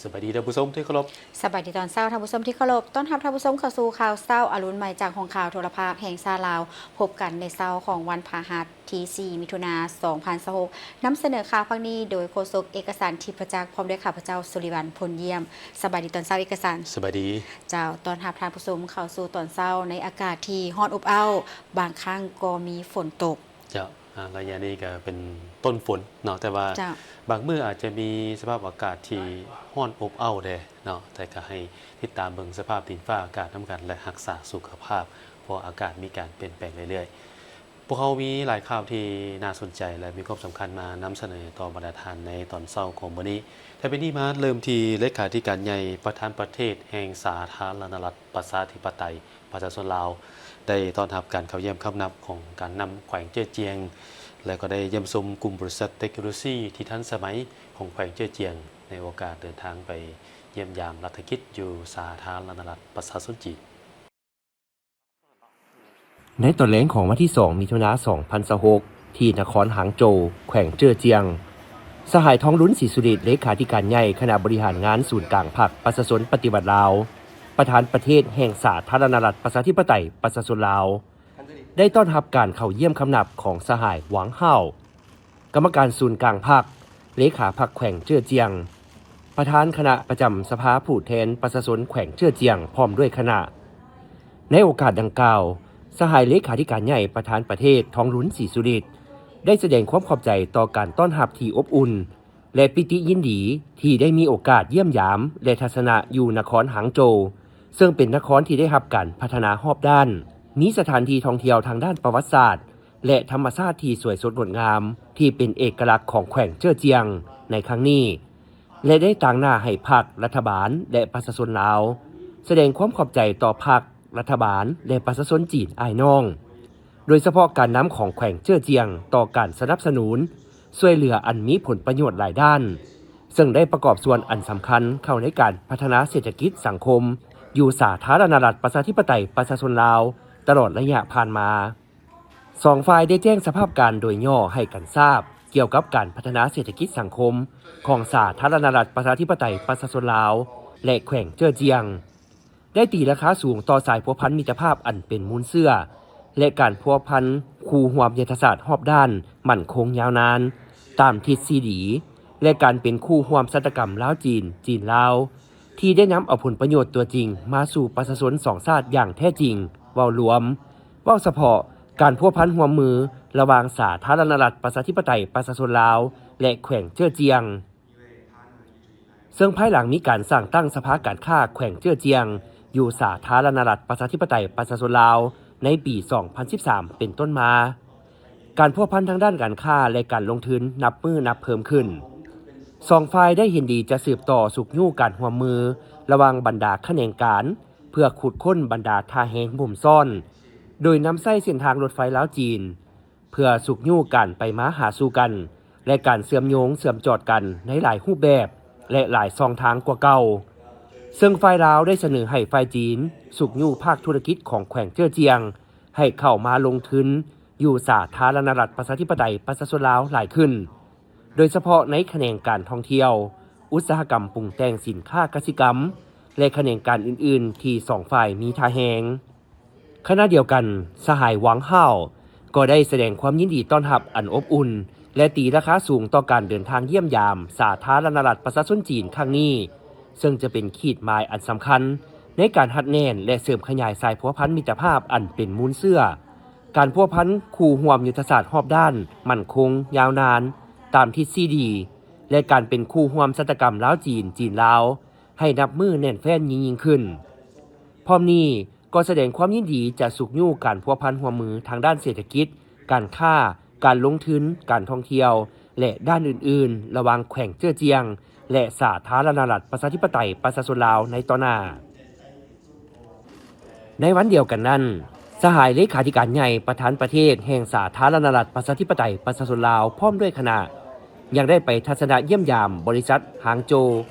ສະບາຍດີທ່ານຜູ້ຊົມທີ່ເຄົາລົບ. ສະບາຍດີຕອນເຊົ້າທ່ານຜູ້ຊົມທີ່ເຄົາລົບ. ຕ້ອນຮັບທ່ານຜູ້ຊົມເຂົ້າສູ່ຂ່າວເຊົ້າອາລຸນໃໝ່ຈາກຫ້ອງຂ່າວໂທລະພາບແຫ່ງຊາດລາວ. ພົບກັນໃນເຊົ້າຂອງວັນພະຫັດທີສີ່ ມິຖຸນາ ສອງພັນຊາວຫົກ. ນຳສະເໜີຂ່າວພາກນີ້ໂດຍໂຄສົກເອກະສັນ ທິບພະຈັກ ພ້ອມດ້ວຍຂ້າພະເຈົ້າ ສຸລິວັນ ພົນຢ້ຽມ. ສະບາຍດີຕອນເຊົ້າເອກະສັນ. ສະບາຍດີ. ເຈົ້າ, ຕ້ອນຮັບທ່ານຜູ້ຊົມເຂົ້າສູ່ຕອນເຊົ້າໃນອາກາດທີ່ຮ້ອນອົບອ້າວ, ບາງຄັ້ງກໍມີຝົນຕົກ. ເຈົ້າ, ອາ, ໄລຍະນີ້ກໍເປັນຕົ້ນຝົນເນາະ, ແຕ່ວ່າ ເຈົ້າ, ບາງມື້ອາດຈະມີສະພາບອາກາດທີ່ຮ້ອນອົບອ້າວແດ່ເນາະ, ແຕ່ກໍໃຫ້ຕິດຕາມເບິ່ງສະພາບດິນຟ້າອາກາດນຳກັນ ແລະ ຮັກສາສຸຂະພາບ, ເພາະອາກາດມີການປ່ຽນແປງເລື້ອຍໆ. ພວກເຮົາມີຫຼາຍຂ່າວທີ່ໜ້າສົນໃຈ ແລະ ມີຄວາມສຳຄັນມານຳສະເໜີຕໍ່ບັນດາທ່ານໃນຕອນເຊົ້າຂອງມື້ນີ້. ແຕ່ເປັນທີ່ມາເລີ່ມທີ່ເລຂາທິການໃຫຍ່ປະທານປະເທດແຫ່ງສາທາລະນະລັດປະຊາທິປະໄຕ ປະຊາຊົນລາວ ໄດ້ຕ້ອນຮັບການເຂົ້າຢ້ຽມຄຳນັບຂອງການນຳແຂວງເຈີ້ອຈຽງ ແລະ ກໍໄດ້ຢ້ຽມຊົມກຸ່ມບໍລິສັດເຕັກໂນໂລຊີທີ່ທັນສະໄໝຂອງແຂວງເຈີ້ອຈຽງ ໃນໂອກາດເດີນທາງໄປຢ້ຽມຢາມລັດຖະກິດຢູ່ສາທາລະນະລັດປະຊາຊົນຈີນ. ໃນຕອນແລງຂອງວັນທີສອງ ມິຖຸນາ ສອງພັນຊາວຫົກ ທີ່ນະຄອນຫາງໂຈວ ແຂວງເຈີ້ອຈຽງ, ສະຫາຍ ທອງລຸນ ສີສຸລິດ ເລຂາທິການໃຫຍ່ຄະນະບໍລິຫານງານສູນກາງພັກປະຊາຊົນປະຕິວັດລາວ, ປະທານປະເທດແຫ່ງສາທາລະນະລັດປະຊາທິປະໄຕປະຊາຊົນລາວ ໄດ້ຕ້ອນຮັບການເຂົ້າຢ້ຽມຄຳນັບຂອງສະຫາຍ ຫວັງ ຫ້າວ ກຳມະການສູນກາງພັກ, ເລຂາພັກແຂວງເຈີ້ອຈຽງ, ປະທານຄະນະປະຈຳສະພາຜູ້ແທນປະຊາຊົນແຂວງເຈີ້ອຈຽງ ພ້ອມດ້ວຍຄະນະ. ໃນໂອກາດດັ່ງກ່າວ, ສະຫາຍເລຂາທິການໃຫຍ່ປະທານປະເທດ ທອງລຸນ ສີສຸລິດ ໄດ້ສະແດງຄວາມຂອບໃຈຕໍ່ການຕ້ອນຮັບທີ່ອົບອຸ່ນ ແລະ ປີຕິຍິນດີທີ່ໄດ້ມີໂອກາດຢ້ຽມຢາມ ແລະ ທັດສະນະຢູ່ນະຄອນຫາງໂຈວ, ເຊິ່ງເປັນນະຄອນທີ່ໄດ້ຮັບການພັດທະນາຮອບດ້ານ, ມີສະຖານທີ່ທ່ອງທ່ຽວທາງດ້ານປະຫວັດສາດ ແລະ ທຳມະຊາດທີ່ສວຍສົດງົດງາມ ທີ່ເປັນເອກະລັກຂອງແຂວງເຈີ້ອຈຽງໃນຄັ້ງນີ້ ແລະ ໄດ້ຕາງໜ້າໃຫ້ພັກ, ລັດຖະບານ ແລະ ປະຊາຊົນລາວ ສະແດງຄວາມຂອບໃຈຕໍ່ພັກ, ລັດຖະບານ ແລະ ປະຊາຊົນຈີນອ້າຍນ້ອງ, ໂດຍສະເພາະການນຳຂອງແຂວງເຈີ້ອຈຽງຕໍ່ການສະໜັບສະໜູນ ຊ່ວຍເຫຼືອອັນມີຜົນປະໂຫຍດຫຼາຍດ້ານ, ເຊິ່ງໄດ້ປະກອບສ່ວນອັນສຳຄັນເຂົ້າໃນການພັດທະນາເສດຖະກິດສັງຄົມຢູ່ສາທາລະນະລັດປະຊາທິປະໄຕປະຊາຊົນລາວ ຕະຫຼອດໄລຍະຜ່ານມາ. ສອງຝ່າຍໄດ້ແຈ້ງສະພາບການໂດຍຫຍໍ້ໃຫ້ກັນຊາບ ກ່ຽວກັບການພັດທະນາເສດຖະກິດສັງຄົມຂອງສາທາລະນະລັດປະຊາທິປະໄຕປະຊາຊົນລາວ ແລະ ແຂວງເຈີ້ອຈຽງ. ໄດ້ຕີລາຄາສູງຕໍ່ສາຍພົວພັນມິດຕະພາບອັນເປັນມູນເຊື້ອ ແລະ ການພົວພັນຄູ່ຮ່ວມຍຸດທະສາດຮອບດ້ານໝັ້ນຄົງຍາວນານ ຕາມທິດສີ່ດີ ແລະ ການເປັນຄູ່ຮ່ວມຊະຕາກຳລາວ-ຈີນ, ຈີນ-ລາວ ທີ່ໄດ້ນຳເອົາຜົນປະໂຫຍດຕົວຈິງມາສູ່ປະຊາຊົນສອງຊາດຢ່າງແທ້ຈິງເວົ້າລວມ, ເວົ້າສະເພາະການພົວພັນຮ່ວມມືລະຫວ່າງສາທາລະນະລັດປະຊາທິປະໄຕປະຊາຊົນລາວ ແລະ ແຂວງເຈີ້ອຈຽງ. ເຊິ່ງພາຍຫຼັງມີການສ້າງຕັ້ງສະພາການຄ້າແຂວງເຈີ້ອຈຽງຢູ່ສາທາລະນະລັດປະຊາທິປະໄຕປະຊາຊົນລາວໃນປີສອງພັນສິບສາມເປັນຕົ້ນມາ, ການພົວພັນທາງດ້ານການຄ້າ ແລະ ການລົງທຶນນັບມື້ນັບເພີ່ມຂຶ້ນ. ສອງຝ່າຍໄດ້ເຫັນດີຈະສືບຕໍ່ຊຸກຍູ້ການຮ່ວມມືລະຫວ່າງບັນດາຂະແໜງການ ເພື່ອຂຸດຄົ້ນບັນດາທ່າແຮງບົ່ມຊ້ອນ, ໂດຍນຳໃຊ້ເສັ້ນທາງລົດໄຟລາວ-ຈີນ ເພື່ອຊຸກຍູ້ການໄປມາຫາສູ່ກັນ ແລະ ການເຊື່ອມໂຍງເຊື່ອມຈອດກັນໃນຫຼາຍຮູບແບບ ແລະ ຫຼາຍຊ່ອງທາງກວ່າເກົ່າ. ເຊິ່ງຝ່າຍລາວໄດ້ສະເໜີໃຫ້ຝ່າຍຈີນຊຸກຍູ້ພາກທຸລະກິດຂອງແຂວງເຈີ້ອຈຽງ ໃຫ້ເຂົ້າມາລົງທຶນຢູ່ສາທາລະນະລັດປະຊາທິປະໄຕປະຊາຊົນລາວຫຼາຍຂຶ້ນ, ໂດຍສະເພາະໃນຂະແໜງການທ່ອງທ່ຽວ, ອຸດສາຫະກຳປຸງແຕ່ງສິນຄ້າກະສິກຳ ແລະ ຂະແໜງການອື່ນໆທີ່ສອງຝ່າຍມີທ່າແຮງ. ຂະນະດຽວກັນ, ສະຫາຍ ຫວັງ ຫ້າວ ກໍໄດ້ສະແດງຄວາມຍິນດີຕ້ອນຮັບອັນອົບອຸ່ນ ແລະ ຕີລາຄາສູງຕໍ່ການເດີນທາງຢ້ຽມຢາມສາທາລະນະລັດປະຊາຊົນຈີນຄັ້ງນີ້, ເຊິ່ງຈະເປັນຂີດໝາຍອັນສຳຄັນໃນການຮັດແໜ້ນ ແລະ ເສີມຂະຫຍາຍສາຍພົວພັນມິດຕະພາບອັນເປັນມູນເຊື້ອ, ການພົວພັນຄູ່ຮ່ວມຍຸດທະສາດຮອບດ້ານໝັ້ນຄົງຍາວນານຕາມທິດສີ່ດີ ແລະ ການເປັນຄູ່ຮ່ວມຊະຕາກຳລາວ-ຈີນ, ຈີນ-ລາວ ໃຫ້ນັບມື້ແໜ້ນແຟ້ນຍິ່ງໆຂຶ້ນ. ພ້ອມນີ້ກໍສະແດງຄວາມຍິນດີຈະຊຸກຍູ້ການພົວພັນຮ່ວມມືທາງດ້ານເສດຖະກິດ, ການຄ້າ, ການລົງທຶນ, ການທ່ອງທ່ຽວ ແລະ ດ້ານອື່ນໆ ລະຫວ່າງແຂວງເຈີ້ອຈຽງ ແລະ ສາທາລະນະລັດປະຊາທິປະໄຕປະຊາຊົນລາວໃນຕໍ່ໜ້າ. ໃນວັນດຽວກັນນັ້ນ, ສະຫາຍເລຂາທິການໃຫຍ່ປະທານປະເທດແຫ່ງສາທາລະນະລັດປະຊາທິປະໄຕປະຊາຊົນລາວ ພ້ອມດ້ວຍຄະນະ ຍັງໄດ້ໄປທັດສະນະຢ້ຽມຢາມບໍລິສັດ ຫາງໂຈວ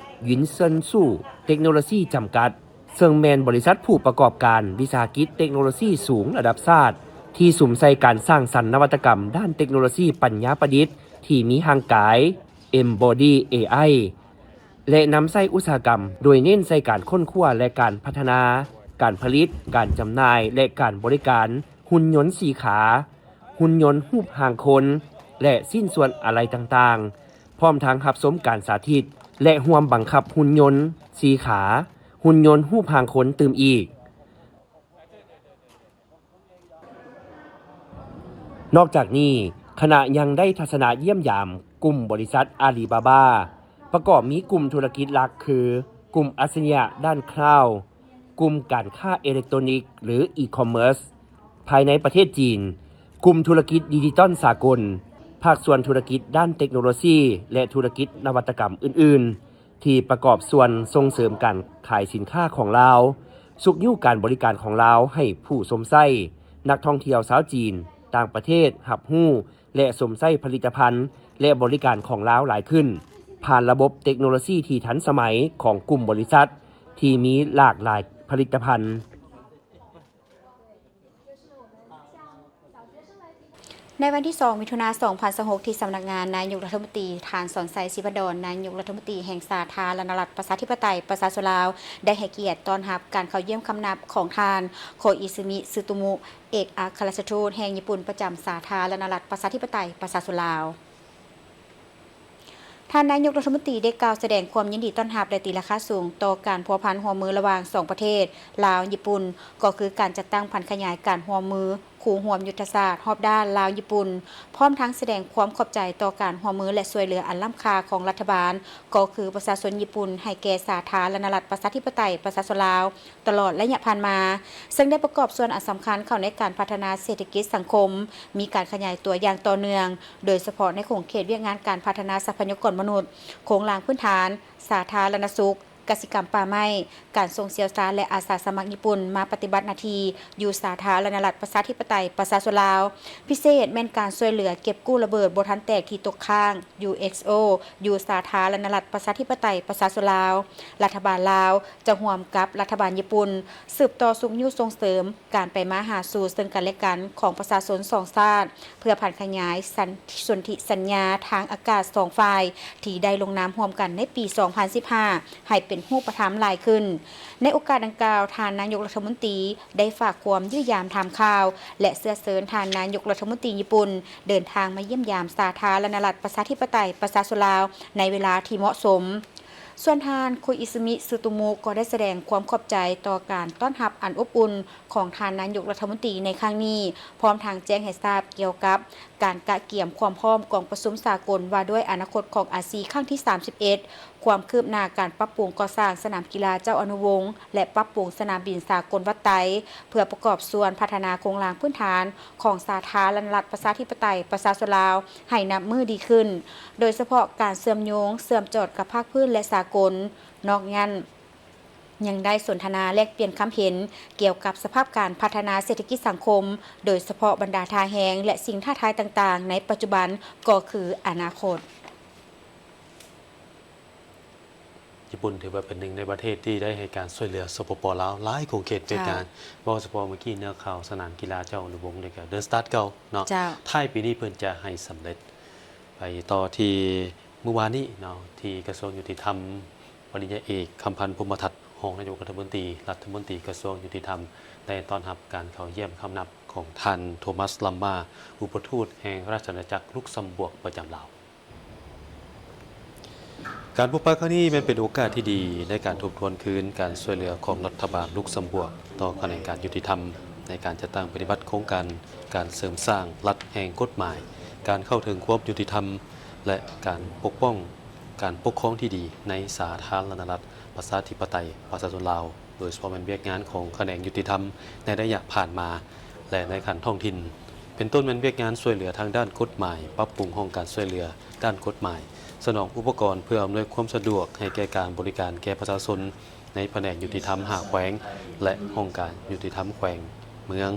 ວິນເຊິນຊູ ເຕັກໂນໂລຊີ ຈຳກັດ ເຊິ່ງແມ່ນບໍລິສັດຜູ້ປະກອບການວິສາຫະກິດເຕັກໂນໂລຊີສູງລະດັບຊາດ ທີ່ສຸມໃສ່ການສ້າງສັນນະວັດຕະກຳດ້ານເຕັກໂນໂລຊີປັນຍາປະດິດທີ່ມີຮ່າງກາຍ Embody ເອໄອ ແລະນຳໃຊ້ອຸດສາຫະກຳ ໂດຍເນັ້ນໃສ່ການຄົ້ນຄວ້າ ແລະການພັດທະນາ, ການຜະລິດ, ການຈຳໜ່າຍ ແລະການບໍລິການ, ຫຸ່ນຍົນສີ່ຂາ, ຫຸ່ນຍົນຮູບຮ່າງຄົນ ແລະຊິ້ນສ່ວນອາໄລຕ່າງໆ, ພ້ອມທັງຮັບຊົມການສາທິດ ແລະຮ່ວມບັງຄັບຫຸ່ນຍົນສີ່ຂາ, ຫຸ່ນຍົນຮູບຮ່າງຄົນຕື່ມອີກ. ນອກຈາກນີ້, ຄະນະຍັງໄດ້ທັດສະນະຢ້ຽມຢາມກຸ່ມບໍລິສັດອາລີບາບາ, ປະກອບມີກຸ່ມທຸລະກິດຫຼັກຄື ກຸ່ມອັດສະລິຍະດ້ານຄລາວ, ກຸ່ມການຄ້າເອເລັກໂຕຣນິກ ຫຼື ອີຄອມເມີສ ພາຍໃນປະເທດຈີນ, ກຸ່ມທຸລະກິດດິຈິຕອນສາກົນ, ພາກສ່ວນທຸລະກິດດ້ານເຕັກໂນໂລຊີ ແລະ ທຸລະກິດນະວັດຕະກຳອື່ນໆ ທີ່ປະກອບສ່ວນສົ່ງເສີມການຂາຍສິນຄ້າຂອງລາວ, ຊຸກຍູ້ການບໍລິການຂອງລາວໃຫ້ຜູ້ຊົມໃຊ້, ນັກທ່ອງທ່ຽວຊາວຈີນ, ຕ່າງປະເທດຮັບຮູ້ ແລະ ຊົມໃຊ້ຜະລິດຕະພັນ ແລະ ບໍລິການຂອງລາວຫຼາຍຂຶ້ນ, ຜ່ານລະບົບເຕັກໂນໂລຊີທີ່ທັນສະໄໝຂອງກຸ່ມບໍລິສັດທີ່ມີຫຼາກຫຼາຍຜະລິດຕະພັນ. ໃນວັນທີສອງ ມິຖຸນາ ສອງພັນຊາວຫົກ ທີ່ສຳນັກງານນາຍົກລັດຖະມົນຕີ, ທ່ານ ສອນໄຊ ສີພັນດອນ ນາຍົກລັດຖະມົນຕີແຫ່ງສາທາລະນະລັດປະຊາທິປະໄຕປະຊາຊົນລາວ ໄດ້ໃຫ້ກຽດຕ້ອນຮັບການເຂົ້າຢ້ຽມຄຳນັບຂອງທ່ານ ໂຄອິຊະມິ ຊຶໂຕມຸ ເອກອັກຄະລັດຖະທູດແຫ່ງຍີ່ປຸ່ນປະຈຳສາທາລະນະລັດປະຊາທິປະໄຕປະຊາຊົນລາວ. ທ່ານນາຍົກລັດຖະມົນຕີໄດ້ກ່າວສະແດງຄວາມຍິນດີຕ້ອນຮັບ ແລະ ຕີລາຄາສູງຕໍ່ການພົວພັນຮ່ວມມືລະຫວ່າງສອງປະເທດ ລາວ-ຍີ່ປຸ່ນ, ກໍຄືການຈັດຕັ້ງຜັນຂະຫຍາຍການຮ່ວມມືຄູ່ຮ່ວມຍຸດທະສາດຮອບດ້ານລາວ-ຍີ່ປຸ່ນ, ພ້ອມທັງສະແດງຄວາມຂອບໃຈຕໍ່ການຮ່ວມມື ແລະ ຊ່ວຍເຫຼືອອັນລ້ຳຄ່າຂອງລັດຖະບານ, ກໍຄືປະຊາຊົນຍີ່ປຸ່ນ ໃຫ້ແກ່ສາທາລະນະລັດປະຊາທິປະໄຕປະຊາຊົນລາວ ຕະຫຼອດໄລຍະຜ່ານມາ, ເຊິ່ງໄດ້ປະກອບສ່ວນອັນສຳຄັນເຂົ້າໃນການພັດທະນາເສດຖະກິດສັງຄົມ, ມີການຂະຫຍາຍຕົວຢ່າງຕໍ່ເນື່ອງ, ໂດຍສະເພາະໃນຂົງເຂດວຽກງານການພັດທະນາຊັບພະຍາກອນມະນຸດ, ໂຄງລ່າງພື້ນຖານ, ສາທາລະນະສຸກ, ກະສິກຳປ່າໄມ້, ການສົ່ງຊ່ຽວຊານ ແລະ ອາສາສະໝັກຍີ່ປຸ່ນມາປະຕິບັດໜ້າທີ່ຢູ່ສາທາລະນະລັດປະຊາທິປະໄຕປະຊາຊົນລາວ, ພິເສດແມ່ນການຊ່ວຍເຫຼືອເກັບກູ້ລະເບີດບໍ່ທັນແຕກທີ່ຕົກຄ້າງ ຢູເອັສໂອ ຢູ່ສາທາລະນະລັດປະຊາທິປະໄຕປະຊາຊົນລາວ. ລັດຖະບານລາວຈະຮ່ວມກັບລັດຖະບານຍີ່ປຸ່ນ ສືບຕໍ່ຊຸກຍູ້ສົ່ງເສີມການໄປມາຫາສູ່ເຊິ່ງກັນແລະກັນຂອງປະຊາຊົນສອງຊາດ, ເພື່ອຜັນຂະຫຍາຍສັນ ສົນທິສັນຍາທາງອາກາດສອງຝ່າຍ ທີ່ໄດ້ລົງນາມຮ່ວມກັນໃນປີສອງພັນສິບຫ້າ ໃຫ້ເປັນຮູບປະທຳຫຼາຍຂຶ້ນ. ໃນໂອກາດດັ່ງກ່າວ, ທ່ານນາຍົກລັດຖະມົນຕີໄດ້ຝາກຄວາມຢ້ຽມຢາມຖາມຂ່າວ ແລະ ເຊື້ອເຊີນທ່ານນາຍົກລັດຖະມົນຕີຍີ່ປຸ່ນເດີນທາງມາຢ້ຽມຢາມສາທາລະນະລັດປະຊາທິປະໄຕປະຊາຊົນລາວໃນເວລາທີ່ເໝາະສົມ. ສ່ວນທ່ານ ໂຄອິຊະມິ ຊຶໂຕມຸ ກໍໄດ້ສະແດງຄວາມຂອບໃຈຕໍ່ການຕ້ອນຮັບອັນອົບອຸ່ນຂອງທ່ານນາຍົກລັດຖະມົນຕີໃນຄັ້ງນີ້, ພ້ອມທັງແຈ້ງໃຫ້ຊາບກ່ຽວກັບການກະກຽມຄວາມພ້ອມກອງປະຊຸມສາກົນວ່າດ້ວຍອະນາຄົດຂອງອາຊີຄັ້ງທີສາມສິບເອັດ, ຄວາມຄືບໜ້າການປັບປຸງກໍ່ສ້າງສະໜາມກິລາເຈົ້າອະນຸວົງ ແລະ ປັບປຸງສະໜາມບິນສາກົນວັດໄຕ ເພື່ອປະກອບສ່ວນພັດທະນາໂຄງລ່າງພື້ນຖານຂອງສາທາລະນະລັດປະຊາທິປະໄຕປະຊາຊົນລາວໃຫ້ນັບມື້ດີຂຶ້ນ, ໂດຍສະເພາະການເຊື່ອມໂຍງເຊື່ອມຈອດກັບພາກພື້ນ ແລະ ສາກົນ. ນອກນັ້ນ, ຍັງໄດ້ສົນທະນາແລກປ່ຽນຄຳເຫັນກ່ຽວກັບສະພາບການພັດທະນາເສດຖະກິດສັງຄົມ, ໂດຍສະເພາະບັນດາທ່າແຮງ ແລະ ສິ່ງທ້າທາຍຕ່າງໆໃນປັດຈຸບັນ ກໍຄືອະນາຄົດ. ຍີ່ປຸ່ນຖືວ່າເປັນໜຶ່ງໃນປະເທດທີ່ໄດ້ໃຫ້ການຊ່ວຍເຫຼືອ ສປປ ລາວ ຫຼາຍຂົງເຂດວຽກງານ. ເຈົ້າ. ເວົ້າສະເພາະເມື່ອກີ້ແນວຂ່າວສະໜາມກິລາເຈົ້າອະນຸວົງ ນີ້ກໍເດີນສະຕາດເກົ່າເນາະ. ເຈົ້າ. ທ້າຍປີນີ້ເພິ່ນຈະໃຫ້ສຳເລັດ. ໄປຕໍ່ທີ່ມື້ວານນີ້ເນາະ ທີ່ກະຊວງຍຸຕິທຳ, ປະລິນຍາເອກ ຄຳພັນ ພົມມະທັດ ຮອງນາຍົກລັດຖະມົນຕີ, ລັດຖະມົນຕີກະຊວງຍຸຕິທຳ ໄດ້ຕ້ອນຮັບການເຂົ້າຢ້ຽມຄຳນັບຂອງທ່ານ ໂທມັສ ລຳມາ ອຸປະທູດແຫ່ງລາຊະອານາຈັກລຸກຊຳບວກປະຈຳລາວ. ການພົບປະຄັ້ງນີ້ແມ່ນເປັນໂອກາດທີ່ດີໃນການທົບທວນຄືນການຊ່ວຍເຫຼືອຂອງລັດຖະບານລຸກຊຳບວກຕໍ່ຂະແໜງການຍຸຕິທຳ ໃນການຈັດຕັ້ງປະຕິບັດໂຄງການການເສີມສ້າງລັດແຫ່ງກົດໝາຍ, ການເຂົ້າເຖິງຄວາມຍຸຕິທຳ ແລະ ການປົກປ້ອງການປົກຄອງທີ່ດີໃນສາທາລະນະລັດປະຊາທິປະໄຕປະຊາຊົນລາວ. ໂດຍສະເພາະແມ່ນວຽກງານຂອງຂະແໜງຍຸຕິທຳໃນໄລຍະຜ່ານມາ ແລະ ໃນຂັ້ນທ້ອງຖິ່ນ, ເປັນຕົ້ນແມ່ນວຽກງານຊ່ວຍເຫຼືອທາງດ້ານກົດໝາຍ, ປັບປຸງຫ້ອງການຊ່ວຍເຫຼືອດ້ານກົດໝາຍ, ສະໜອງອຸປະກອນເພື່ອອຳນວຍຄວາມສະດວກໃຫ້ແກ່ການບໍລິການແກ່ປະຊາຊົນໃນພະແນກຍຸຕິທຳຫ້າແຂວງ ແລະ ຫ້ອງການຍຸຕິທຳແຂວງເມືອງ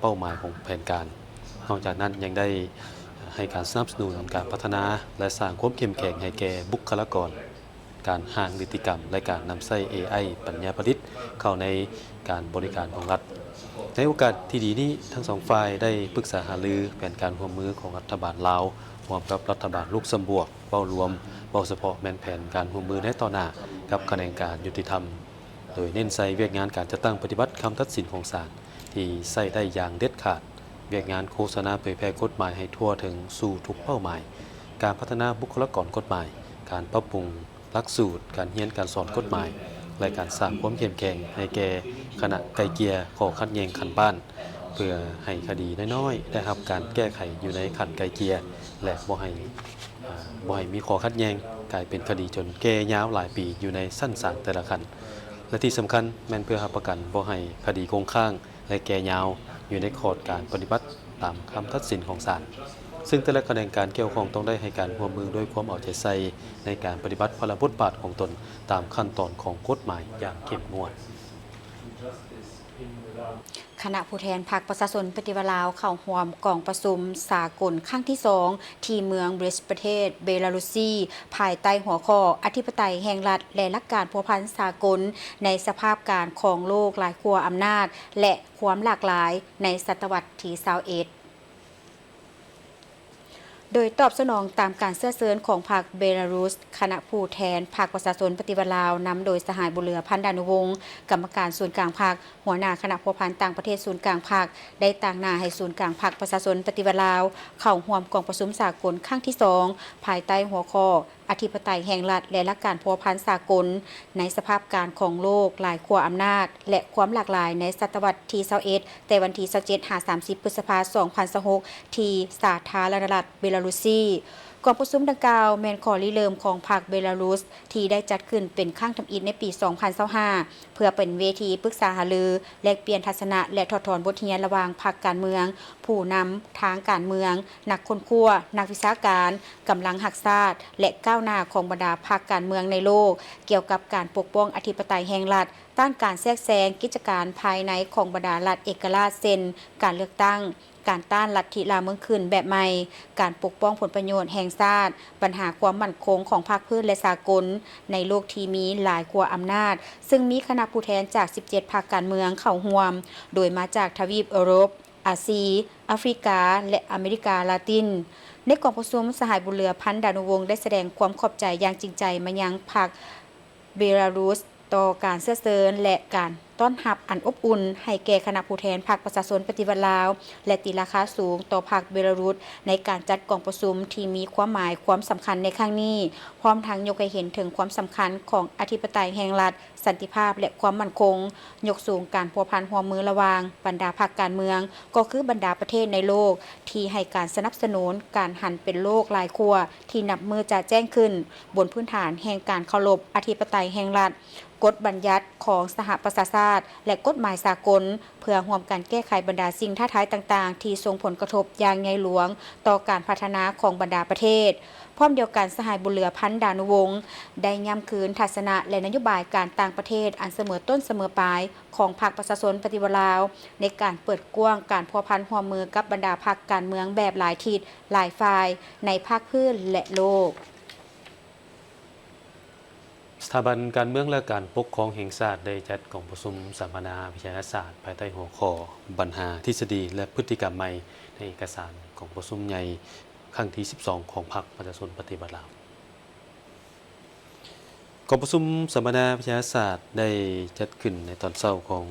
ເປົ້າໝາຍຂອງແຜນການ. ນອກຈາກນັ້ນຍັງໄດ້ໃຫ້ການສະໜັບສະໜູນການພັດທະນາ ແລະ ສ້າງຄວາມເຂັ້ມແຂງໃຫ້ແກ່ບຸກຄະລາກອນ ການຮ່າງນິຕິກຳ ແລະ ການນຳໃຊ້ເອໄອ ປັນຍາປະດິດເຂົ້າໃນການບໍລິການຂອງລັດ. ໃນໂອກາດທີ່ດີນີ້, ທັງສອງຝ່າຍໄດ້ປຶກສາຫາລືແຜນການຮ່ວມມືຂອງລັດຖະບານລາວ ຮ່ວມກັບລັດຖະບານລຸກຊຳບວກ ເວົ້າລວມ, ເວົ້າສະເພາະແມ່ນແຜນການຮ່ວມມືໃນຕໍ່ໜ້າກັບຂະແໜງການຍຸຕິທຳ, ໂດຍເນັ້ນໃສ່ວຽກງານການຈັດຕັ້ງປະຕິບັດຄຳຕັດສິນຂອງສານທີ່ໃຊ້ໄດ້ຢ່າງເດັດຂາດ, ວຽກງານໂຄສະນາເຜີຍແຜ່ກົດໝາຍໃຫ້ທົ່ວເຖິງສູ່ທຸກເປົ້າໝາຍ, ການພັດທະນາບຸກຄະລາກອນກົດໝາຍ, ການປັບປຸງ ຫຼັກສູດການຮຽນການສອນກົດໝາຍ ແລະ ການສ້າງຄວາມເຂັ້ມແຂງໃຫ້ແກ່ຄະນະໄກ່ເກ່ຍຂໍ້ຂັດແຍ່ງຂັ້ນບ້ານ ເພື່ອໃຫ້ຄະດີນ້ອຍໆໄດ້ຮັບການແກ້ໄຂຢູ່ໃນຂັ້ນໄກ່ເກ່ຍ ແລະ ບໍ່ໃຫ້ ອາ ບໍ່ໃຫ້ມີຂໍ້ຂັດແຍ່ງກາຍເປັນຄະດີຈົນແກ່ຍາວຫຼາຍປີຢູ່ໃນຊັ້ນສານແຕ່ລະຂັ້ນ ແລະ ທີ່ສຳຄັນແມ່ນເພື່ອຮັບປະກັນບໍ່ໃຫ້ຄະດີຄົງຄ້າງ ແລະ ແກ່ຍາວຢູ່ໃນຂອບການປະຕິບັດ ຕາມຄຳຕັດສິນຂອງສານ, ຊຶ່ງແຕ່ລະຂະແໜງການກ່ຽວຂ້ອງຕ້ອງໄດ້ໃຫ້ການຮ່ວມມືດ້ວຍຄວາມເອົາໃຈໃສ່ໃນການປະຕິບັດພາລະບົດບາດຂອງຕົນຕາມຂັ້ນຕອນຂອງກົດໝາຍຢ່າງເຂັ້ມງວດ. ຄະນະຜູ້ແທນພັກປະຊາຊົນປະຕິວັດລາວ ເຂົ້າຮ່ວມກອງປະຊຸມສາກົນຄັ້ງທີສອງ ທີ່ເມືອງບຣີສ ປະເທດເບລາຣຸດຊີ ພາຍໃຕ້ຫົວຂໍ້ ອະທິປະໄຕແຫ່ງລັດ ແລະ ຫຼັກການພົວພັນສາກົນ ໃນສະພາບການຄອງໂລກຫຼາຍຂົ້ວອຳນາດ ແລະ ຄວາມຫຼາກຫຼາຍໃນສະຕະວັດທີຊາວເອັດ. ໂດຍຕອບສະໜອງຕາມການເຊື້ອເຊີນຂອງພັກເບລາຣຸດ, ຄະນະຜູ້ແທນພັກປະຊາຊົນປະຕິວັດລາວ ນຳໂດຍສະຫາຍ ບຸນເຫຼືອ ພັນດານຸວົງ ກຳມະການສູນກາງພັກ, ຫົວໜ້າຄະນະພົວພັນຕ່າງປະເທດສູນກາງພັກ ໄດ້ຕາງໜ້າໃຫ້ສູນກາງພັກປະຊາຊົນປະຕິວັດລາວ ເຂົ້າຮ່ວມກອງປະຊຸມສາກົນຄັ້ງທີສອງ ພາຍໃຕ້ຫົວຂໍ້ ອະທິປະໄຕແຫ່ງລັດ ແລະ ຫຼັກການພົວພັນສາກົນ ໃນສະພາບການຂອງໂລກ, ຫຼາຍຂົ້ວອຳນາດ ແລະ ຄວາມຫຼາກຫຼາຍໃນສະຕະວັດທີຊາວເອັດ ແຕ່ວັນທີຊາວເຈັດ ຫາ ສາມສິບ ພຶດສະພາ ສອງພັນຊາວຫົກ ທີ່ສາທາລະນະລັດເບລາຣຸດຊີ. ກອງປະຊຸມດັ່ງກ່າວແມ່ນຂໍ້ລິເລີ່ມຂອງພັກເບລາຣຸດ ທີ່ໄດ້ຈັດຂຶ້ນເປັນຄັ້ງທຳອິດໃນປີສອງພັນຊາວຫ້າ ເພື່ອເປັນເວທີປຶກສາຫາລື, ແລກປ່ຽນທັດສະນະ ແລະ ຖອດຖອນບົດຮຽນລະຫວ່າງພັກການເມືອງ, ຜູ້ນຳທາງການເມືອງ, ນັກຄົ້ນຄວ້າ, ນັກວິຊາການ, ກຳລັງຮັກຊາດ ແລະ ກ້າວໜ້າຂອງບັນດາພັກການເມືອງໃນໂລກ ກ່ຽວກັບການປົກປ້ອງອະທິປະໄຕແຫ່ງລັດ, ຕ້ານການແຊກແຊງກິດຈະການພາຍໃນຂອງບັນດາລັດເອກະລາດ ເຊັ່ນ ການເລືອກຕັ້ງ, ການຕ້ານລັດທິລ່າເມືອງຂຶ້ນແບບໃໝ່, ການປົກປ້ອງຜົນປະໂຫຍດແຫ່ງຊາດ, ບັນຫາຄວາມໝັ້ນຄົງຂອງພາກພື້ນ ແລະ ສາກົນ ໃນໂລກທີ່ມີຫຼາຍກວ່າອຳນາດ, ຊຶ່ງມີຄະນະຜູ້ແທນຈາກສິບເຈັດພັກການເມືອງເຂົ້າຮ່ວມ, ໂດຍມາຈາກທະວີບເອີຣົບ, ອາຊີ, ອາຟຣິກາ ແລະ ອາເມລິກາລາຕິນ. ໃນກອງປະຊຸມ, ສະຫາຍ ບຸນເຫຼືອ ພັນດານຸວົງ ໄດ້ສະແດງຄວາມຂອບໃຈຢ່າງຈິງໃຈມາຍັງພັກເບລາຣຸດ ຕໍ່ການເຊື້ອເຊີນ ແລະ ການຕ້ອນຮັບອັນອົບອຸ່ນໃຫ້ແກ່ຄະນະຜູ້ແທນພັກປະຊາຊົນປະຕິວັດລາວ ແລະ ຕີລາຄາສູງຕໍ່ພັກເບລາຣຸດ ໃນການຈັດກອງປະຊຸມທີ່ມີຄວາມໝາຍຄວາມສຳຄັນໃນຄັ້ງນີ້, ພ້ອມທັງຍົກໃຫ້ເຫັນເຖິງຄວາມສຳຄັນຂອງອະທິປະໄຕແຫ່ງລັດ, ສັນຕິພາບ ແລະ ຄວາມໝັ້ນຄົງ, ຍົກສູງການພົວພັນຮ່ວມມືລະຫວ່າງບັນດາພັກການເມືອງ, ກໍຄືບັນດາປະເທດໃນໂລກທີ່ໃຫ້ການສະໜັບສະໜູນການຫັນເປັນໂລກຫຼາຍຂົ້ວທີ່ນັບມື້ຈະແຈ້ງຂຶ້ນ, ບົນພື້ນຖານແຫ່ງການເຄົາລົບອະທິປະໄຕແຫ່ງລັດ, ກົດບັນຍັດຂອງສະຫະປະຊາຊາດ ແລະ ກົດໝາຍສາກົນ, ເພື່ອຮ່ວມກັນແກ້ໄຂບັນດາສິ່ງທ້າທາຍຕ່າງໆ ທີ່ສົ່ງຜົນກະທົບຢ່າງໃຫຍ່ຫຼວງຕໍ່ການພັດທະນາຂອງບັນດາປະເທດ. ພ້ອມດຽວກັນ, ສະຫາຍ ບຸນເຫຼືອ ພັນດານຸວົງ ໄດ້ຢ້ຳຄືນທັດສະນະ ແລະ ນະໂຍບາຍການຕ່າງປະເທດອັນສະເໝີຕົ້ນສະເໝີປາຍຂອງພັກປະຊາຊົນປະຕິວັດລາວ ໃນການເປີດກວ້າງການພົວພັນຮ່ວມມືກັບບັນດາພັກການເມືອງແບບຫຼາຍທິດ, ຫຼາຍຝ່າຍ ໃນພາກພື້ນ ແລະ ໂລກ. ສະຖາບັນການເມືອງ ແລະ ການປົກຄອງແຫ່ງຊາດ ໄດ້ຈັດກອງປະຊຸມສຳມະນາວິທະຍາສາດ ພາຍໃຕ້ຫົວຂໍ້ ບັນຫາທິດສະດີ ແລະ ພຶດຕິກຳໃໝ່ ໃນເອກະສານກອງປະຊຸມໃຫຍ່ຄັ້ງທີສິບສອງ ຂອງພັກປະຊາຊົນປະຕິວັດລາວ. ກອງປະຊຸມສຳມະນາວິທະຍາສາດ ໄດ້ຈັດຂຶ້ນໃນຕອນເຊົ້າຂອງ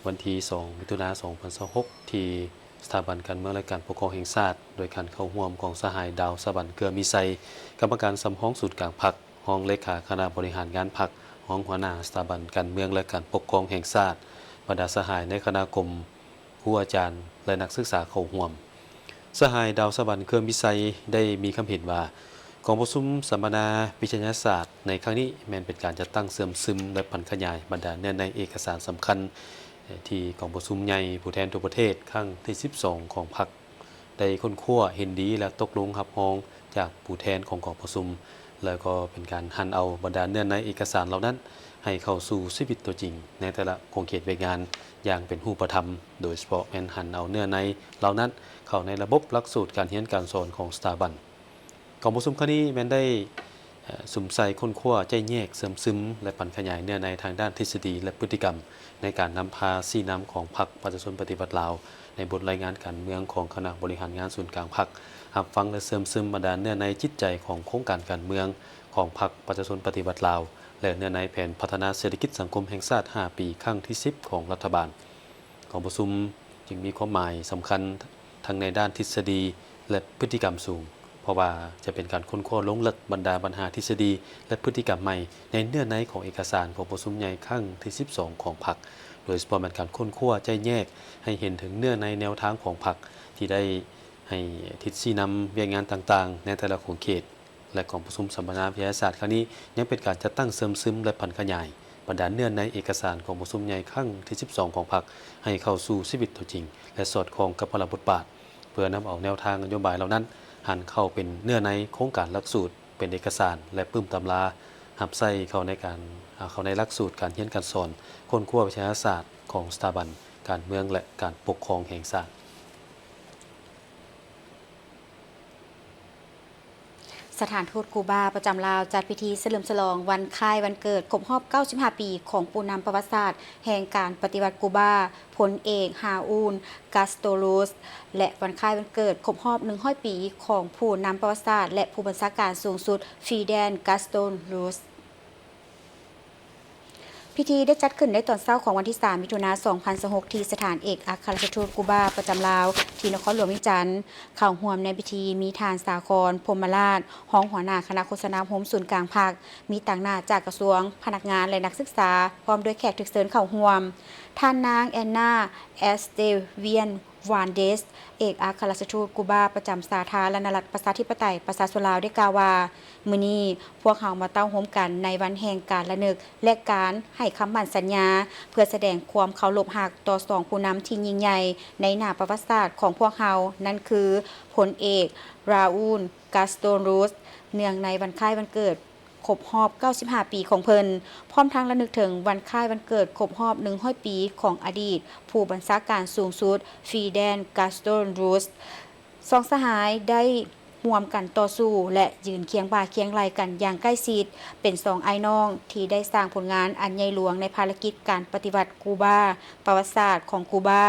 ວັນທີສອງ ມິຖຸນາ ສອງພັນຊາວຫົກ ທີ່ສະຖາບັນການເມືອງ ແລະ ການປົກຄອງແຫ່ງຊາດ ໂດຍການເຂົ້າຮ່ວມຂອງສະຫາຍ ດາວສະຫວັນ ເກືອມີໄຊ, ກຳມະການສຳຮອງສູນກາງພັກ, ຮອງເລຂາຄະນະບໍລິຫານງານພັກ, ຮອງຫົວໜ້າສະຖາບັນການເມືອງ ແລະ ການປົກຄອງແຫ່ງຊາດ, ບັນດາສະຫາຍໃນຄະນະກົມ, ຄູອາຈານ ແລະ ນັກສຶກສາເຂົ້າຮ່ວມ. ສະຫາຍ ດາວສະຫວັນ ເຄືອມີໄຊ ໄດ້ມີຄຳເຫັນວ່າ ກອງປະຊຸມສຳມະນາວິທະຍາສາດໃນຄັ້ງນີ້ ແມ່ນເປັນການຈັດຕັ້ງເຊື່ອມຊຶມ ແລະ ຜັນຂະຫຍາຍບັນດາເນື້ອໃນເອກະສານສຳຄັນ ທີ່ກອງປະຊຸມໃຫຍ່ຜູ້ແທນທົ່ວປະເທດຄັ້ງທີສິບສອງຂອງພັກ ໄດ້ຄົ້ນຄວ້າເຫັນດີ ແລະ ຕົກລົງຮັບຮອງຈາກຜູ້ແທນຂອງກອງປະຊຸມ, ແລ້ວກໍເປັນການຫັນເອົາບັນດາເນື້ອໃນເອກະສານເຫຼົ່ານັ້ນ ໃຫ້ເຂົ້າສູ່ຊີວິດຕົວຈິງໃນແຕ່ລະຂົງເຂດວຽກງານຢ່າງເປັນຮູບປະທຳ, ໂດຍສະເພາະແມ່ນຫັນເອົາເນື້ອໃນເຫຼົ່ານັ້ນເຂົ້າໃນລະບົບຫຼັກສູດການຮຽນການສອນຂອງສະຖາບັນ. ກອງປະຊຸມຄັ້ງນີ້ແມ່ນໄດ້ ສຸມໃສ່ຄົ້ນຄວ້າ, ແຈກແຍກ, ເຊື່ອມຊຶມ ແລະ ປັນຂະຫຍາຍເນື້ອໃນທາງດ້ານທິດສະດີ ແລະ ພຶດຕິກຳ ໃນການນຳພາຊີ້ນຳຂອງພັກປະຊາຊົນປະຕິວັດລາວ ໃນບົດລາຍງານການເມືອງຂອງຄະນະບໍລິຫານງານສູນກາງພັກ, ຮັບຟັງ ແລະ ເຊື່ອມຊຶມບັນດາເນື້ອໃນຈິດໃຈຂອງໂຄງການການເມືອງຂອງພັກປະຊາຊົນປະຕິວັດລາວ ແລະ ເນື້ອໃນແຜນພັດທະນາເສດຖະກິດສັງຄົມແຫ່ງຊາດຫ້າປີ ຄັ້ງທີສິບຂອງລັດຖະບານ. ກອງປະຊຸມຈຶ່ງມີຄວາມໝາຍສຳຄັນທັງໃນດ້ານທິດສະດີ ແລະ ພຶດຕິກຳສູງ, ເພາະວ່າຈະເປັນການຄົ້ນຄວ້າລົງເລິກບັນດາບັນຫາທິດສະດີ ແລະ ພຶດຕິກຳໃໝ່ໃນເນື້ອໃນຂອງເອກະສານກອງປະຊຸມໃຫຍ່ຄັ້ງທີສິບສອງຂອງພັກ, ໂດຍສະເພາະແມ່ນການຄົ້ນຄວ້າແຈກແຍກໃຫ້ເຫັນເຖິງເນື້ອໃນແນວທາງຂອງພັກ ທີ່ໄດ້ໃຫ້ທິດຊີ້ນຳວຽກງານຕ່າງໆໃນແຕ່ລະຂົງເຂດ. ແລະ ກອງປະຊຸມສຳມະນາວິທະຍາສາດຄັ້ງນີ້ ຍັງເປັນການຈັດຕັ້ງເຊື່ອມຊຶມ ແລະ ຜັນຂະຫຍາຍບັນດາເນື້ອໃນເອກະສານກອງປະຊຸມໃຫຍ່ຄັ້ງທີສິບສອງຂອງພັກ ໃຫ້ເຂົ້າສູ່ຊີວິດຕົວຈິງ ແລະ ສອດຄ່ອງກັບພາລະບົດບາດ, ເພື່ອນຳເອົາແນວທາງນະໂຍບາຍເຫຼົ່ານັ້ນ ຫັນເຂົ້າເປັນເນື້ອໃນໂຄງການຫຼັກສູດ, ເປັນເອກະສານ ແລະ ປຶ້ມຕຳລາ ຮັບໃຊ້ເຂົ້າໃນການ ເຂົ້າໃນຫຼັກສູດການຮຽນການສອນ, ຄົ້ນຄວ້າວິທະຍາສາດຂອງສະຖາບັນການເມືອງ ແລະ ການປົກຄອງແຫ່ງຊາດ. ສະຖານທູດກູບາປະຈຳລາວ ຈັດພິທີສະເຫຼີມສະຫຼອງວັນຄ້າຍວັນເກີດຄົບຮອບເກົ້າສິບຫ້າປີ ຂອງຜູ້ນຳປະຫວັດສາດແຫ່ງການປະຕິວັດກູບາ ພົນເອກ ຮາອູນ ກາສໂຕຣູສ ແລະ ວັນຄ້າຍວັນເກີດຄົບຮອບໜຶ່ງຮ້ອຍປີ ຂອງຜູ້ນຳປະຫວັດສາດ ແລະ ຜູ້ບັນຊາການສູງສຸດ ຟີແດນ ກາສໂຕຣູສ. ພິທີໄດ້ຈັດຂຶ້ນໃນຕອນເຊົ້າຂອງວັນທີສາມ ມິຖຸນາ ສອງພັນຊາວຫົກ ທີ່ສະຖານເອກອັກຄະລັດຖະທູດກູບາປະຈຳລາວ ທີ່ນະຄອນຫຼວງວຽງຈັນ. ເຂົ້າຮ່ວມໃນພິທີມີທ່ານ ສາຄອນ ພົມມະລາດ ຮອງຫົວໜ້າຄະນະໂຄສະນາອົບຮົມສູນກາງພັກ, ມີຕາງໜ້າຈາກກະຊວງ, ພະນັກງານ ແລະ ນັກສຶກສາ, ພ້ອມດ້ວຍແຂກຖືກເຊີນເຂົ້າຮ່ວມ. ທ່ານນາງ ແອນນາ ແອສເຕວຽນ ວານເດສ ເອກອັກຄະລັດຖະທູດກູບາປະຈຳສາທາລະນະລັດປະຊາທິປະໄຕປະຊາຊົນລາວ ໄດ້ກ່າວວ່າ, ມື້ນີ້ພວກເຮົາມາເຕົ້າໂຮມກັນໃນວັນແຫ່ງການລະນຶກ ແລະ ການໃຫ້ຄຳໝັ້ນສັນຍາ ເພື່ອສະແດງຄວາມເຄົາລົບຮັກຕໍ່ສອງຜູ້ນຳທີ່ຍິ່ງໃຫຍ່ໃນໜ້າປະຫວັດສາດຂອງພວກເຮົາ, ນັ້ນຄື ພົນເອກ ຣາອູນ ກາສໂຕຣູສ ເນື່ອງໃນວັນຄ້າຍວັນເກີດຄົບຮອບເກົ້າສິບຫ້າປີຂອງເພິ່ນ, ພ້ອມທັງລະນຶກເຖິງວັນຄ້າຍວັນເກີດຄົບຮອບໜຶ່ງຮ້ອຍປີຂອງອະດີດຜູ້ບັນຊາການສູງສຸດ ຟີແດນ ກາສໂຕຣູສ. ສອງສະຫາຍໄດ້ຮ່ວມກັນຕໍ່ສູ້ ແລະ ຢືນຄຽງບ່າຄຽງໄຫຼ່ກັນຢ່າງໃກ້ຊິດ, ເປັນສອງອ້າຍນ້ອງທີ່ໄດ້ສ້າງຜົນງານອັນໃຫຍ່ຫຼວງໃນພາລະກິດການປະຕິວັດກູບາ. ປະຫວັດສາດຂອງກູບາ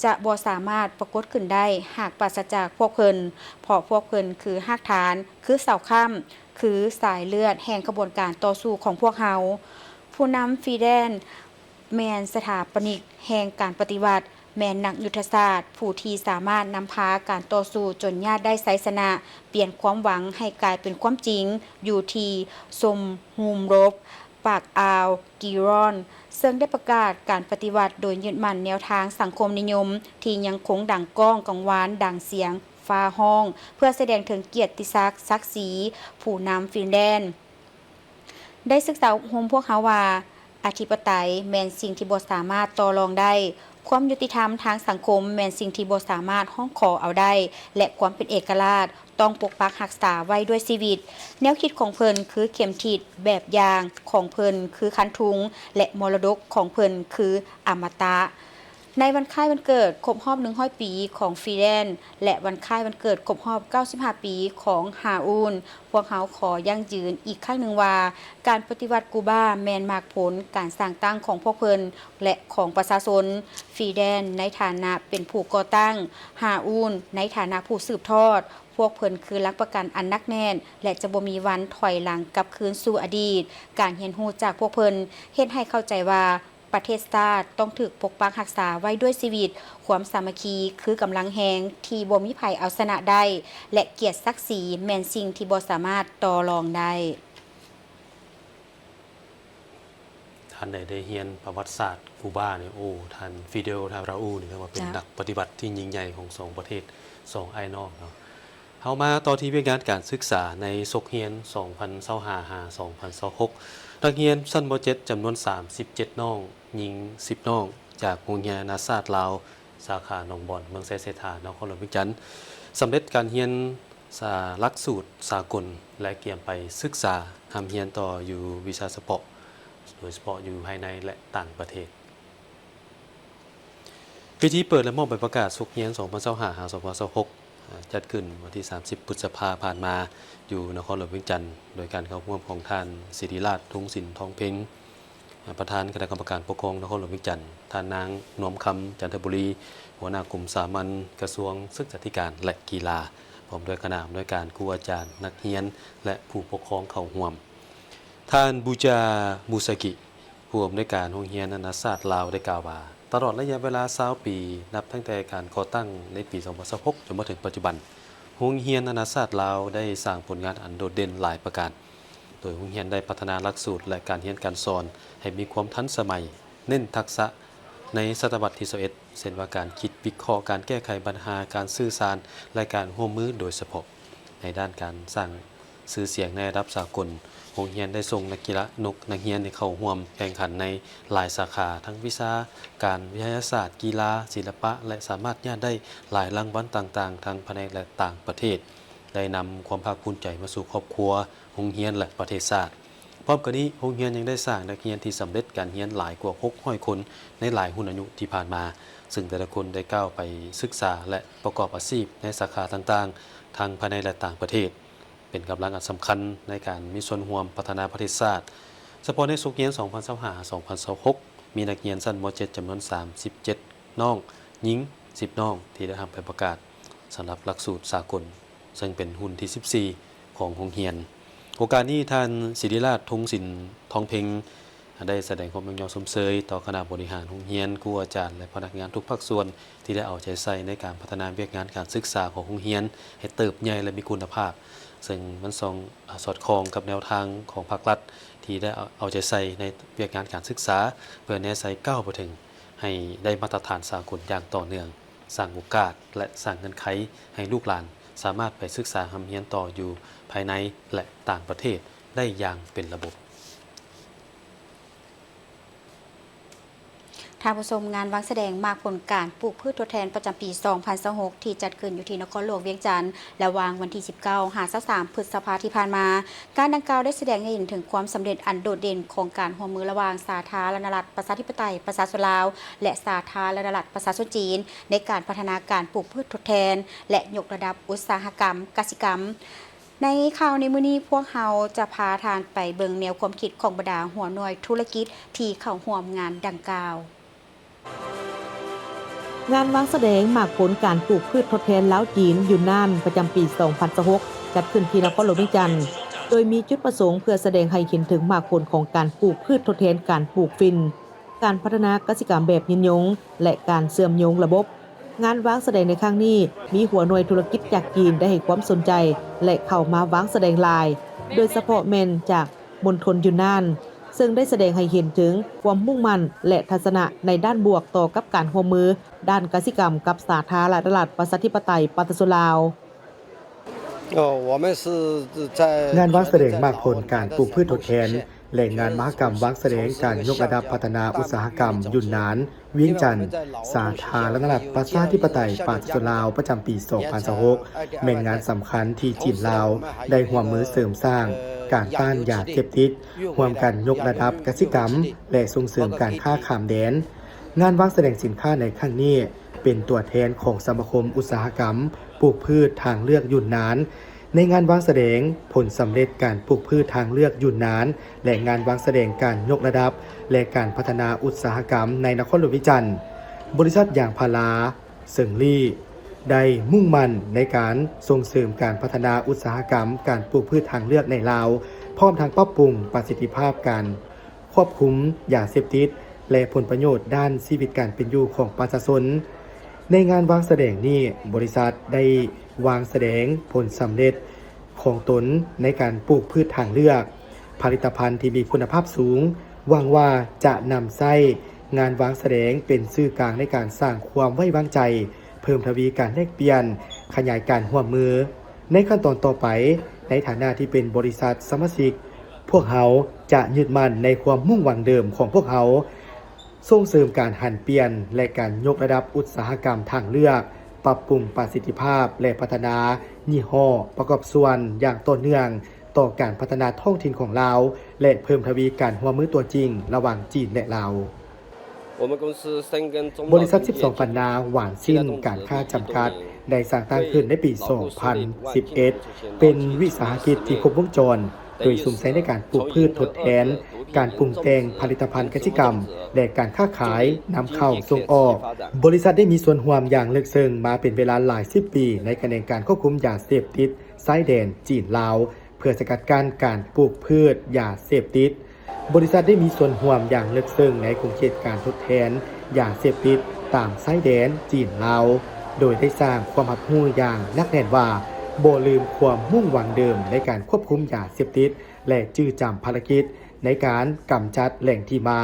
ຈະບໍ່ສາມາດປາກົດຂຶ້ນໄດ້ ຫາກປາສະຈາກພວກເພິ່ນ, ເພາະພວກເພິ່ນຄືຮາກຖານ, ຄືເສົາຄ້ຳ, ຄືສາຍເລືອດແຫ່ງຂະບວນການຕໍ່ສູ້ຂອງພວກເຮົາ. ຜູ້ນຳຟີແດນ ແມ່ນສະຖາປະນິກແຫ່ງການປະຕິວັດ, ແມ່ນນັກຍຸດທະສາດຜູ້ທີ່ສາມາດນຳພາການຕໍ່ສູ້ຈົນຍາດໄດ້ໄຊຊະນະ, ປ່ຽນຄວາມຫວັງໃຫ້ກາຍເປັນຄວາມຈິງ ຢູ່ທີ່ຊົມຮຸມລົບປາກອ່າວກີຣອນ, ເຊິ່ງໄດ້ປະກາດການປະຕິວັດໂດຍຍຶດໝັ້ນແນວທາງສັງຄົມນິຍົມທີ່ຍັງຄົງດັງກ້ອງກັງວານດັງສຽງຟ້າຮ້ອງ ເພື່ອສະແດງເຖິງກຽດຕິສັກສັກສີຜູ້ນຳຟິນແລນ. ໄດ້ສຶກສາອົບຮົມພວກເຮົາວ່າ ອະທິປະໄຕແມ່ນສິ່ງທີ່ບໍ່ສາມາດຕໍ່ລອງໄດ້, ຄວາມຍຸຕິທຳທາງສັງຄົມແມ່ນສິ່ງທີ່ບໍ່ສາມາດຮ້ອງຂໍເອົາໄດ້ ແລະ ຄວາມເປັນເອກະລາດຕ້ອງປົກປັກຮັກສາໄວ້ດ້ວຍຊີວິດ. ແນວຄິດຂອງເພິ່ນຄືເຂັມທິດ, ແບບຢ່າງຂອງເພິ່ນຄືຄັນທຸງ ແລະ ມໍລະດົກຂອງເພິ່ນຄືອະມະຕະ. ໃນວັນຄ້າຍວັນເກີດຄົບຮອບໜຶ່ງຮ້ອຍປີຂອງຟີແດນ ແລະ ວັນຄ້າຍວັນເກີດຄົບຮອບເກົ້າສິບຫ້າປີຂອງຮາອູນ, ພວກເຮົາຂໍຢັ້ງຢືນອີກຄັ້ງໜຶ່ງວ່າ ການປະຕິວັດກູບາແມ່ນໝາກຜົນການສ້າງຕັ້ງຂອງພວກເພິ່ນ ແລະ ຂອງປະຊາຊົນ. ຟີແດນໃນຖານະເປັນຜູ້ກໍ່ຕັ້ງ, ຮາອູນໃນຖານະຜູ້ສືບທອດ, ພວກເພິ່ນຄືຫຼັກປະກັນອັນໜັກແໜ້ນ ແລະ ຈະບໍ່ມີວັນຖອຍຫຼັງກັບຄືນສູ່ອະດີດ. ການຮຽນຮູ້ຈາກພວກເພິ່ນເຮັດໃຫ້ເຂົ້າໃຈວ່າ ປະເທດຊາດຕ້ອງຖືກປົກປັກຮັກສາໄວ້ດ້ວຍຊີວິດ, ຄວາມສາມັກຄີຄືກຳລັງແຮງທີ່ບໍ່ມີໃຜເອົາຊະນະໄດ້ ແລະ ກຽດສັກສີແມ່ນສິ່ງທີ່ບໍ່ສາມາດຕໍ່ລອງໄດ້. ທ່ານໃດໄດ້ຮຽນປະຫວັດສາດກູບານີ້ ໂອ້ ທ່ານຟີເດວ ທ່ານຣາອູນ ນີ້ຖືວ່າເປັນ ເຈົ້າ ນັກປະຕິວັດທີ່ຍິ່ງໃຫຍ່ຂອງສອງປະເທດ, ສອງອ້າຍນ້ອງເນາະ. ເຮົາມາຕໍ່ທີ່ວຽກງານການສຶກສາໃນສົກຮຽນສອງພັນຊາວຫ້າ ຫາ ສອງພັນຊາວຫົກ ນັກຮຽນຊັ້ນ ມໍເຈັດ ຈຳນວນສາມສິບເຈັດນ້ອງ, ຍິງສິບນ້ອງ ຈາກໂຮງຮຽນນານາຊາດລາວ ສາຂາໜອງບອນ ເມືອງໄຊເສດຖາ ນະຄອນຫຼວງວຽງຈັນ ສຳເລັດການຮຽນສາ ຫຼັກສູດສາກົນ ແລະ ກຽມໄປສຶກສາຮ່ຳຮຽນຕໍ່ຢູ່ວິຊາສະເພາະ, ໂດຍສະເພາະຢູ່ພາຍໃນ ແລະ ຕ່າງປະເທດ. ພິທີເປີດ ແລະ ມອບໃບປະກາດສົກຮຽນສອງພັນຊາວຫ້າ ຫາ ສອງພັນຊາວຫົກ ຈັດຂຶ້ນວັນທີສາມສິບ ພຶດສະພາຜ່ານມາ ຢູ່ນະຄອນຫຼວງວຽງຈັນ ໂດຍການເຂົ້າຮ່ວມຂອງທ່ານ ສິລິລາດ ທຸງສິນທອງເພັງ ປະທານຄະນະກຳມະການປົກຄອງນະຄອນຫຼວງວຽງຈັນ, ທ່ານນາງ ນວມຄຳ ຈັນທະບູລີ ຫົວໜ້າກົມສາມັນ ກະຊວງສຶກສາທິການ ແລະ ກິລາ, ພ້ອມດ້ວຍຄະນະອຳນວຍການ, ຄູອາຈານ, ນັກຮຽນ ແລະ ຜູ້ປົກຄອງເຂົ້າຮ່ວມ. ທ່ານ ບູຈາ ມູຊາກິ ຜູ້ອຳນວຍການໂຮງຮຽນນານາຊາດລາວ ໄດ້ກ່າວວ່າ, ຕະຫຼອດໄລຍະເວລາຊາວປີ ນັບຕັ້ງແຕ່ການກໍ່ຕັ້ງໃນປີສອງພັນຊາວຫົກ ຈົນມາເຖິງປັດຈຸບັນ, ໂຮງຮຽນນານາຊາດລາວໄດ້ສ້າງຜົນງານອັນໂດດເດັ່ນຫຼາຍປະການ, ໂດຍໂຮງຮຽນໄດ້ພັດທະນາຫຼັກສູດ ແລະ ການຮຽນການສອນໃຫ້ມີຄວາມທັນສະໄໝ, ເນັ້ນທັກສະໃນສະຕະວັດທີຊາວເອັດ ເຊັ່ນວ່າການຄິດວິເຄາະ, ການແກ້ໄຂບັນຫາ, ການສື່ສານ ແລະ ການຮ່ວມມືໂດຍສະເພາະ. ໃນດ້ານການສ້າງຊື່ສຽງໃນລະດັບສາກົນ, ໂຮງຮຽນໄດ້ສົ່ງນັກກິລາ ນັກຮຽນໃຫ້ເຂົ້າຮ່ວມແຂ່ງຂັນໃນຫຼາຍສາຂາ, ທັງວິຊາການວິທະຍາສາດ, ກິລາ, ສິລະປະ ແລະ ສາມາດຍາດໄດ້ຫຼາຍລາງວັນຕ່າງໆ ທັງພາຍໃນ ແລະ ຕ່າງປະເທດ, ໄດ້ນຳຄວາມພາກພູມໃຈມາສູ່ຄອບຄົວ, ໂຮງຮຽນ ແລະ ປະເທດຊາດ. ພ້ອມກັນນີ້, ໂຮງຮຽນຍັງໄດ້ສ້າງນັກຮຽນທີ່ສຳເລັດການຮຽນຫຼາຍກວ່າຫົກຮ້ອຍຄົນໃນຫຼາຍຮຸ່ນອາຍຸທີ່ຜ່ານມາ, ເຊິ່ງແຕ່ລະຄົນໄດ້ກ້າວໄປສຶກສາ ແລະ ປະກອບອາຊີບໃນສາຂາຕ່າງໆ ທັງພາຍໃນ ແລະ ຕ່າງປະເທດ, ເປັນກຳລັງອັນສຳຄັນໃນການມີສ່ວນຮ່ວມພັດທະນາປະເທດຊາດ. ສະເພາະໃນສົກຮຽນສອງພັນຊາວຫ້າ ສອງພັນຊາວຫົກ ມີນັກຮຽນຊັ້ນ ມໍເຈັດ ຈຳນວນສາມສິບເຈັດ ນ້ອງ, ຍິງສິບນ້ອງ ທີ່ໄດ້ຮັບໃບປະກາດສຳລັບຫຼັກສູດສາກົນ, ເຊິ່ງເປັນຮຸ່ນທີສິບສີ່ຂອງໂຮງຮຽນ. ໂອກາດນີ້, ທ່ານ ສິລິລາດ ທຸງສິນທອງເພັງ ໄດ້ສະແດງຄວາມຍ້ອງຍໍຊົມເຊີຍຕໍ່ຄະນະບໍລິຫານໂຮງຮຽນ, ຄູອາຈານ ແລະ ພະນັກງານທຸກພາກສ່ວນ ທີ່ໄດ້ເອົາໃຈໃສ່ໃນການພັດທະນາວຽກງານການສຶກສາຂອງໂຮງຮຽນໃຫ້ເຕີບໃຫຍ່ ແລະ ມີຄຸນນະພາບ, ເຊິ່ງມັນສ່ອງ ອາ ສອດຄ່ອງກັບແນວທາງຂອງພາກລັດ ທີ່ໄດ້ເອົາ ເອົາໃຈໃສ່ໃນວຽກງານການສຶກສາ ເພື່ອແນໃສ່ກ້າວໄປເຖິງ ໃຫ້ໄດ້ມາດຕະຖານສາກົນຢ່າງຕໍ່ເນື່ອງ, ສ້າງໂອກາດ ແລະ ສ້າງເງື່ອນໄຂໃຫ້ລູກຫຼານສາມາດໄປສຶກສາຮ່ຳຮຽນຕໍ່ຢູ່ພາຍໃນ ແລະ ຕ່າງປະເທດໄດ້ຢ່າງເປັນລະບົບ. ທ່ານຜູ້ຊົມ, ງານວາງສະແດງໝາກຜົນການປູກພືດທົດແທນປະຈຳປີສອງພັນຊາວຫົກ ທີ່ຈັດຂຶ້ນຢູ່ທີ່ນະຄອນຫຼວງວຽງຈັນ ລະຫວ່າງວັນທີສິບເກົ້າ ຫາ ຊາວສາມ ພຶດສະພາທີ່ຜ່ານມາ. ງານດັ່ງກ່າວໄດ້ສະແດງໃຫ້ເຫັນເຖິງຄວາມສຳເລັດອັນໂດດເດັ່ນຂອງການຮ່ວມມືລະຫວ່າງສາທາລະນະລັດປະຊາທິປະໄຕປະຊາຊົນລາວ ແລະ ສາທາລະນະລັດປະຊາຊົນຈີນ ໃນການພັດທະນາການປູກພືດທົດແທນ ແລະ ຍົກລະດັບອຸດສາຫະກຳກະສິກຳ. ໃນຂ່າວໃນມື້ນີ້, ພວກເຮົາຈະພາທ່ານໄປເບິ່ງແນວຄວາມຄິດຂອງບັນດາຫົວໜ່ວຍທຸລະກິດທີ່ເຂົ້າຮ່ວມງານດັ່ງກ່າວ. ງານວາງສະແດງໝາກຜົນການປູກພືດທົດແທນລາວ-ຈີນ ຢູນນານ ປະຈຳປີສອງພັນຊາວຫົກ ຈັດຂຶ້ນທີ່ນະຄອນຫຼວງວຽງຈັນ, ໂດຍມີຈຸດປະສົງເພື່ອສະແດງໃຫ້ເຫັນເຖິງໝາກຜົນຂອງການປູກພືດທົດແທນການປູກຝິ່ນ, ການພັດທະນາກະສິກຳແບບຍືນຍົງ ແລະ ການເຊື່ອມໂຍງລະບົບ. ງານວາງສະແດງໃນຄັ້ງນີ້ ມີຫົວໜ່ວຍທຸລະກິດຈາກຈີນໄດ້ໃຫ້ຄວາມສົນໃຈ ແລະ ເຂົ້າມາວາງສະແດງຫຼາຍ, ໂດຍສະເພາະແມ່ນຈາກ ມົນທົນຢູນນານ, ເຊິ່ງໄດ້ສະແດງໃຫ້ເຫັນເຖິງຄວາມມຸ່ງໝັ້ນ ແລະ ທັດສະນະໃນດ້ານບວກຕໍ່ກັບການຮ່ວມມືດ້ານກະສິກຳກັບສາທາລະນະລັດປະຊາທິປະໄຕປະຊາຊົນລາວ. ງານວາງສະແດງໝາກຜົນການປູກພືດທົດແທນ ແລະ ງານມະຫະກຳວາງສະແດງການຍົກລະດັບພັດທະນາອຸດສາຫະກຳຢູນນານ ວຽງຈັນ ສາທາລະນະລັດປະຊາທິປະໄຕປະຊາຊົນລາວ ປະຈຳປີສອງພັນຊາວຫົກ ແມ່ນງານສຳຄັນທີ່ຈີນລາວໄດ້ຮ່ວມມືເສີມສ້າງການຕ້ານຢາເສບຕິດ, ຮ່ວມກັນຍົກລະດັບກະສິກຳ ແລະ ສົ່ງເສີມການຄ້າຂ້າມແດນ. ງານວາງສະແດງສິນຄ້າໃນຄັ້ງນີ້ ເປັນຕົວແທນຂອງສະມາຄົມອຸດສາຫະກຳປູກພືດທາງເລືອກຢູນນານ ໃນງານວາງສະແດງຜົນສຳເລັດການປູກພືດທາງເລືອກຢູນນານ ແລະ ງານວາງສະແດງການຍົກລະດັບ ແລະ ການພັດທະນາອຸດສາຫະກຳໃນນະຄອນຫຼວງວຽງຈັນ, ບໍລິສັດຢາງພາລາເສີງລີ້ ໄດ້ມຸ່ງໝັ້ນໃນການສົ່ງເສີມການພັດທະນາອຸດສາຫະກຳການປູກພືດທາງເລືອກໃນລາວ, ພ້ອມທັງປັບປຸງປະສິດທິພາບການຄວບຄຸມຢາເສບຕິດ ແລະ ຜົນປະໂຫຍດດ້ານຊີວິດການເປັນຢູ່ຂອງປະຊາຊົນ. ໃນງານວາງສະແດງນີ້, ບໍລິສັດໄດ້ວາງສະແດງຜົນສຳເລັດຂອງຕົນໃນການປູກພືດທາງເລືອກ, ຜະລິດຕະພັນທີ່ມີຄຸນນະພາບສູງ, ຫວັງວ່າຈະນຳໃຊ້ງານວາງສະແດງເປັນສື່ກາງໃນການສ້າງຄວາມໄວ້ວາງໃຈ, ເພີ່ມທະວີການແລກປ່ຽນ, ຂະຫຍາຍການຮ່ວມມື. ໃນຂັ້ນຕອນຕໍ່ໄປ, ໃນຖານະທີ່ເປັນບໍລິສັດສະມາຊິກ, ພວກເຮົາຈະຍຶດໝັ້ນໃນຄວາມມຸ່ງຫວັງເດີມຂອງພວກເຮົາ, ສົ່ງເສີມການຫັນປ່ຽນ ແລະ ການຍົກລະດັບອຸດສາຫະກຳທາງເລືອກ, ປັບປຸງປະສິດທິພາບ ແລະ ພັດທະນາຍີ່ຫໍ້ປະກອບສ່ວນຢ່າງຕໍ່ເນື່ອງຕໍ່ການພັດທະນາທ້ອງຖິ່ນຂອງລາວ ແລະ ເພີ່ມທະວີການຮ່ວມມືຕົວຈິງລະຫວ່າງຈີນ ແລະ ລາວ. ບໍລິສັດສິບສອງປັນນາຫວານຊິ້ນການຄ້າຈຳກັດ ໄດ້ສ້າງຕັ້ງຂຶ້ນໃນປີສອງພັນສິບເອັດ ເປັນວິສາຫະກິດທີ່ຄົບວົງຈອນ ໂດຍສຸມໃສ່ໃນການປູກພືດທົດແທນ, ການປຸງແຕ່ງຜະລິດຕະພັນກະສິກຳ ແລະ ການຄ້າຂາຍນຳເຂົ້າສົ່ງອອກ. ບໍລິສັດໄດ້ມີສ່ວນຮ່ວມຢ່າງເລິກເຊິ່ງມາເປັນເວລາຫຼາຍສິບປີ ໃນຂະແໜງການຄວບຄຸມຢາເສບຕິດຊາຍແດນຈີນ-ລາວ ເພື່ອສະກັດກັ້ນການປູກພືດຢາເສບຕິດ. ບໍລິສັດໄດ້ມີສ່ວນຮ່ວມຢ່າງເລິກເຊິ່ງໃນຂົງເຂດການທົດແທນຢາເສບຕິດຕາມຊາຍແດນຈີນ-ລາວ, ໂດຍໄດ້ສ້າງຄວາມຮັບຮູ້ຢ່າງໜັກແໜ້ນວ່າ ບໍ່ລືມຄວາມມຸ່ງຫວັງເດີມໃນການຄວບຄຸມຢາເສບຕິດ ແລະ ຈື່ຈຳພາລະກິດໃນການກຳຈັດແຫຼ່ງທີ່ມາ,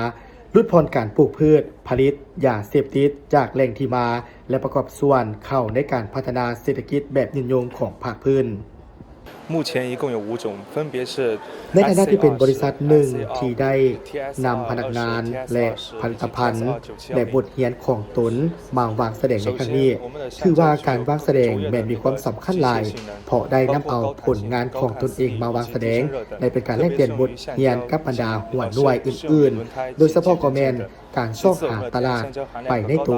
ຫຼຸດຜ່ອນການປູກພືດ, ຜະລິດຢາເສບຕິດຈາກແຫຼ່ງທີ່ມາ ແລະ ປະກອບສ່ວນເຂົ້າໃນການພັດທະນາເສດຖະກິດແບບຍືນຍົງຂອງພາກພື້ນ. 目前一共有五种，分别是 ໃນຖານະທີ່ເປັນບໍລິສັດໜຶ່ງທີ່ໄດ້ນຳພະນັກງານ ແລະ ຜະລິດຕະພັນ ແລະ ບົດຮຽນຂອງຕົນມາວາງສະແດງໃນຄັ້ງນີ້, ຖືວ່າການວາງສະແດງແມ່ນມີຄວາມສຳຄັນຫຼາຍ, ເພາະໄດ້ນຳເອົາຜົນງານຂອງຕົນເອງມາວາງສະແດງ ແລະ ເປັນການແລກປ່ຽນບົດຮຽນກັບບັນດາຫົວໜ່ວຍອື່ນໆ, ໂດຍສະເພາະກໍແມ່ນ ການຊອກຫາຕະຫຼາດໄປໃນໂຕ.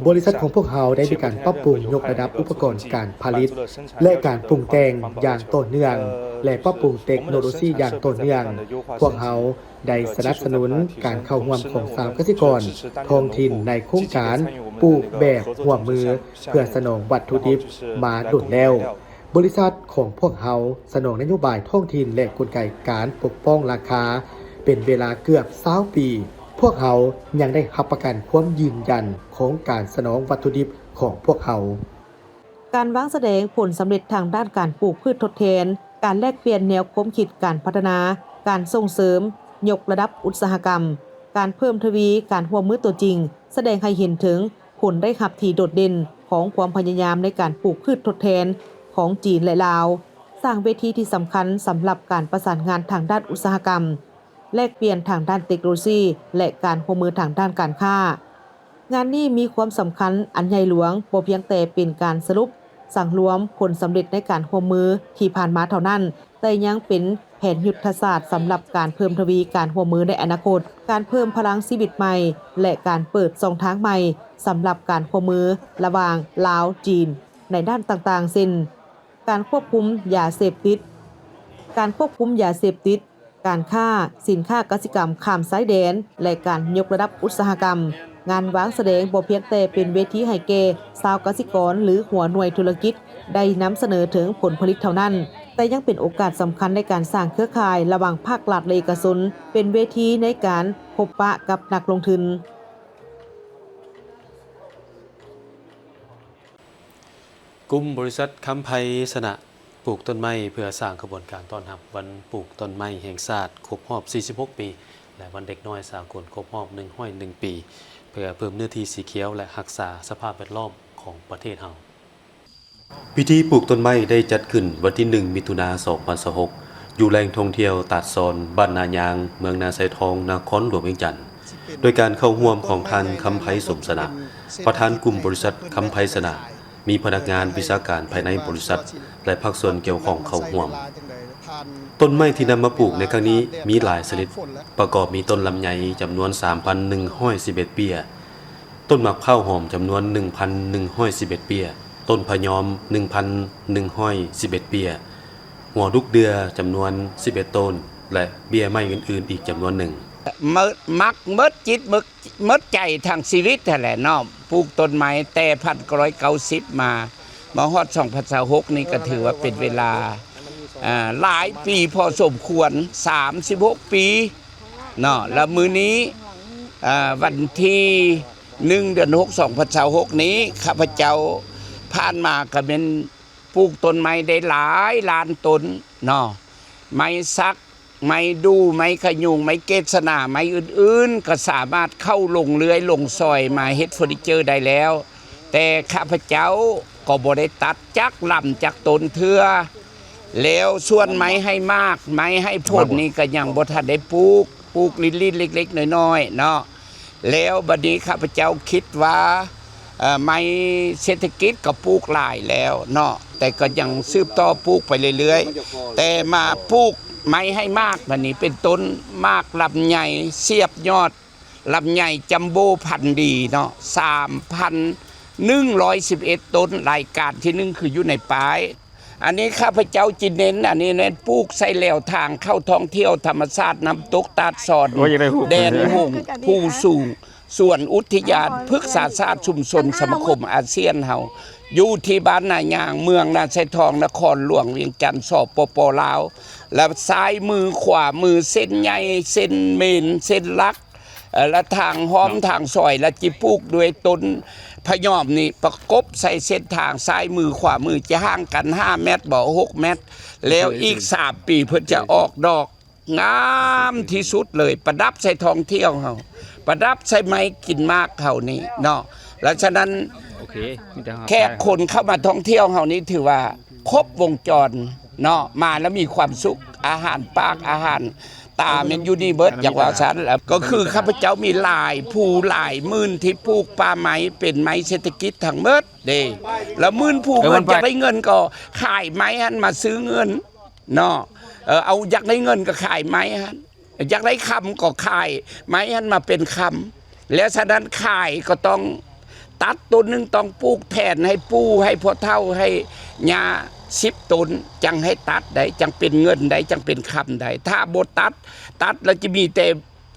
ບໍລິສັດຂອງພວກເຮົາໄດ້ມີການປັບປຸງຍົກລະດັບອຸປະກອນການຜະລິດ ແລະ ການປຸງແຕ່ງຢ່າງຕໍ່ເນື່ອງ ແລະ ປັບປຸງເຕັກໂນໂລຊີຢ່າງຕໍ່ເນື່ອງ. ພວກເຮົາໄດ້ສະໜັບສະໜູນການເຂົ້າຮ່ວມຂອງຊາວກະສິກອນທ້ອງຖິ່ນໃນໂຄງການປູກແບບຮ່ວມມື ເພື່ອສະໜອງວັດຖຸດິບມາດົນແລ້ວ. ບໍລິສັດຂອງພວກເຮົາສະໜອງນະໂຍບາຍທ້ອງຖິ່ນ ແລະ ກົນໄກການປົກປ້ອງລາຄາເປັນເວລາເກືອບຊາວປີ. ພວກເຮົາຍັງໄດ້ຮັບປະກັນຄວາມຢືນຢັນຂອງການສະໜອງວັດຖຸດິບຂອງພວກເຮົາ. ການວາງສະແດງຜົນສຳເລັດທາງດ້ານການປູກພືດທົດແທນ, ການແລກປ່ຽນແນວຄວາມຄິດການພັດທະນາ, ການສົ່ງເສີມຍົກລະດັບອຸດສາຫະກຳ, ການເພີ່ມທະວີການຮ່ວມມືຕົວຈິງ, ສະແດງໃຫ້ເຫັນເຖິງຜົນໄດ້ຮັບທີ່ໂດດເດັ່ນຂອງຄວາມພະຍາຍາມໃນການປູກພືດທົດແທນຂອງຈີນ ແລະ ລາວ, ສ້າງເວທີທີ່ສຳຄັນສຳລັບການປະສານງານທາງດ້ານອຸດສາຫະກຳ, ແລກປ່ຽນທາງດ້ານເຕັກໂນໂລຊີ ແລະ ການຮ່ວມມືທາງດ້ານການຄ້າ. ງານນີ້ມີຄວາມສຳຄັນອັນໃຫຍ່ຫຼວງ, ບໍ່ພຽງແຕ່ເປັນການສະຫຼຸບສັງລວມຜົນສຳເລັດໃນການຮ່ວມມືທີ່ຜ່ານມາເທົ່ານັ້ນ, ແຕ່ຍັງເປັນແຜນຍຸດທະສາດສຳລັບການເພີ່ມທະວີການຮ່ວມມືໃນອະນາຄົດ, ການເພີ່ມພະລັງຊີວິດໃໝ່ ແລະ ການເປີດຊ່ອງທາງໃໝ່ສຳລັບການຮ່ວມມືລະຫວ່າງລາວ-ຈີນໃນດ້ານຕ່າງໆ ເຊັ່ນ ການຄວບຄຸມຢາເສບຕິດ, ການຄວບຄຸມຢາເສບຕິດ, ການຄ້າສິນຄ້າກະສິກຳຂ້າມຊາຍແດນ ແລະ ການຍົກລະດັບອຸດສາຫະກຳ. ງານວາງສະແດງບໍ່ພຽງແຕ່ເປັນເວທີໃຫ້ແກ່ຊາວກະສິກອນ ຫຼື ຫົວໜ່ວຍທຸລະກິດໄດ້ນຳສະເໜີເຖິງຜົນຜະລິດເທົ່ານັ້ນ, ແຕ່ຍັງເປັນໂອກາດສຳຄັນໃນການສ້າງເຄືອຂ່າຍລະຫວ່າງພາກລັດ ແລະ ເອກະຊົນ, ເປັນເວທີໃນການພົບປະກັບນັກລົງທຶນ. ກຸ່ມບໍລິສັດຄຳໄພຊະນະ ປູກຕົ້ນໄມ້ເພື່ອສ້າງຂະບວນການຕ້ອນຮັບວັນປູກຕົ້ນໄມ້ແຫ່ງຊາດຄົບຮອບສີ່ສິບຫົກປີ ແລະ ວັນເດັກນ້ອຍສາກົນຄົບຮອບໜຶ່ງຮ້ອຍໜຶ່ງປີ ເພື່ອເພີ່ມເນື້ອທີ່ສີຂຽວ ແລະ ຮັກສາສະພາບແວດລ້ອມຂອງປະເທດເຮົາ. ພິທີປູກຕົ້ນໄມ້ໄດ້ຈັດຂຶ້ນວັນທີໜຶ່ງ ມິຖຸນາ ສອງພັນຊາວຫົກ ຢູ່ແຫຼ່ງທ່ອງທ່ຽວຕາດຊອນ ບ້ານນາຍາງ ເມືອງນາຊາຍທອງ ນະຄອນຫຼວງວຽງຈັນ. ໂດຍການເຂົ້າຮ່ວມຂອງທ່ານ ຄຳໄພ ສົມຊະນະ ປະທານກຸ່ມບໍລິສັດຄຳໄພຊະນະ, ມີພະນັກງານວິຊາການພາຍໃນບໍລິສັດ ແລະ ພາກສ່ວນກ່ຽວຂ້ອງເຂົ້າຮ່ວມ. ຕົ້ນໄມ້ທີ່ນຳມາປູກໃນຄັ້ງນີ້ມີຫຼາຍຊະນິດ, ປະກອບມີຕົ້ນລຳໄຍຈຳນວນສາມພັນໜຶ່ງຮ້ອຍສິບເອັດເບ້ຍ, ຕົ້ນໝາກພ້າວຫອມຈຳນວນໜຶ່ງພັນໜຶ່ງຮ້ອຍສິບເອັດເບ້ຍ, ຕົ້ນພະຍອມໜຶ່ງພັນໜຶ່ງຮ້ອຍສິບເອັດເບ້ຍ, ຫົວດຸກເດື່ອຈຳນວນສິບເອັດຕົ້ນ ແລະ ເບ້ຍໄມ້ອື່ນໆອີກຈຳນວນໜຶ່ງ. ມັກໝົດຈິດໝົດໃຈທັງຊີວິດຫັ້ນແຫຼະເນາະ, ປູກຕົ້ນໄມ້ແຕ່ພັນເກົ້າຮ້ອຍເກົ້າສິບມາ ມາຮອດສອງພັນຊາວຫົກນີ້ກໍຖືວ່າເປັນເວລາ ອ່າ ຫຼາຍປີພໍສົມຄວນ ສາມສິບຫົກປີເນາະ. ແລ້ວມື້ນີ້ ອ່າ ວັນທີໜຶ່ງ ເດືອນຫົກ ສອງພັນຊາວຫົກນີ້ ຂ້າພະເຈົ້າຜ່ານມາກໍແມ່ນ ປູກຕົ້ນໄມ້ໄດ້ຫຼາຍລ້ານຕົ້ນເນາະ, ໄມ້ສັກ, ໄມ້ດູ່, ໄມ້ຂະຍຸງ, ໄມ້ເກດສະໜາ, ໄມ້ອື່ນໆ ກໍສາມາດເຂົ້າລົງເລື່ອຍລົງຊອຍມາເຮັດເຟີນິເຈີໄດ້ແລ້ວ, ແຕ່ຂ້າພະເຈົ້າກໍບໍ່ໄດ້ຕັດຈັກລຳຈັກຕົ້ນເທື່ອ. ແລ້ວສ່ວນໄມ້ໃຫ້ໝາກ, ໄມ້ໃຫ້ຜົນນີ້ກໍຍັງບໍ່ທັນໄດ້ປູກ, ປູກລິ້ນໆ ເລັກໆ ນ້ອຍໆ ເນາະ. ແລ້ວບັດນີ້ຂ້າພະເຈົ້າຄິດວ່າ ເອີ ໄມ້ເສດຖະກິດກໍປູກຫຼາຍແລ້ວເນາະ, ແຕ່ກໍຍັງສືບຕໍ່ປູກໄປເລື້ອຍໆ, ແຕ່ມາປູກໄມ້ໃຫ້ໝາກບັດນີ້ ເປັນຕົ້ນໝາກລຳໄຍສຽບຍອດ, ລຳໄຍຈັມໂບ້ພັນດີເນາະ, ສາມພັນ ໜຶ່ງຮ້ອຍສິບເອັດຕົ້ນ. ລາຍການທີໜຶ່ງຄືຢູ່ໃນປ້າຍ. ອັນນີ້ຂ້າພະເຈົ້າຈິເນັ້ນ ອັນນີ້ແມ່ນປູກໃສ່ແລວທາງເຂົ້າທ່ອງທ່ຽວທຳມະຊາດນ້ຳຕົກຕາດຊອນ ໂອ້ຍ ຢາກໄດ້ຮູບ ແດນຫົງ ພູສູງ ສວນອຸທິຍານ ພຶກສາສາດຊຸມຊົນສະມາຄົມອາຊຽນເຮົາ ຢູ່ທີ່ບ້ານນາຍາງ ເມືອງນາຊາຍທອງ ນະຄອນຫຼວງວຽງຈັນ ສປປ ລາວ. ແລະ ຊ້າຍມື ຂວາມື ເສັ້ນໃຫຍ່ ເສັ້ນເມນ ເສັ້ນຫຼັກ ເອີ ແລະ ທາງຫ້ອມ ເນາະ ທາງຊອຍ ແລະ ຈິປູກດ້ວຍຕົ້ນພະຍອມນີ້ ປະກົບໃສ່ເສັ້ນທາງຊ້າຍມື ຂວາມື ຈະຫ່າງກັນຫ້າແມັດບໍ ຫົກແມັດ ແລ້ວອີກສາມປີເພິ່ນຈະອອກດອກ ງາມທີ່ສຸດເລີຍ ປະດັບໃສ່ທ່ອງທ່ຽວເຮົາ ປະດັບໃສ່ໄມ້ກິນໝາກເຮົານີ້ເນາະ. ແລະ ສະນັ້ນ ໂອເຄ ມີແຕ່ເຮົາ ແຂກຄົນເຂົ້າມາທ່ອງທ່ຽວເຮົານີ້ ຖືວ່າຄົບວົງຈອນເນາະ ມາແລ້ວມີຄວາມສຸກ ອາຫານປາກ ອາຫານຕາ ແມ່ນຢູ່ນີ້ເບິດ ຢາກວ່າຊັ້ນ. ແລ້ວກໍຄືຂ້າພະເຈົ້າມີຫຼາຍຜູ້ຫຼາຍໝື່ນທີ່ປູກປ່າໄມ້ ເປັນໄມ້ເສດຖະກິດທັງເບິດເດ້. ແລ້ວໝື່ນຜູ້ ເອີ ເພິ່ນຢາກໄດ້ເງິນກໍຂາຍໄມ້ຫັ້ນມາຊື້ເງິນເນາະ. ເອີ ເອົາ ຢາກໄດ້ເງິນກໍຂາຍໄມ້ຫັ້ນ ຢາກໄດ້ຄຳກໍຂາຍໄມ້ຫັ້ນມາເປັນຄຳ. ແລ້ວສະນັ້ນຂາຍກໍຕ້ອງຕັດ ຕົ້ນໜຶ່ງຕ້ອງປູກແທນໃຫ້ປູ່ ໃຫ້ພໍ່ເຖົ້າ ໃຫ້ຍ່າ ສິບຕົ້ນ ຈັ່ງໃຫ້ຕັດໄດ້ ຈັ່ງເປັນເງິນໄດ້ ຈັ່ງເປັນຄຳໄດ້. ຖ້າບໍ່ຕັດ ຕັດແລ້ວຈະມີແຕ່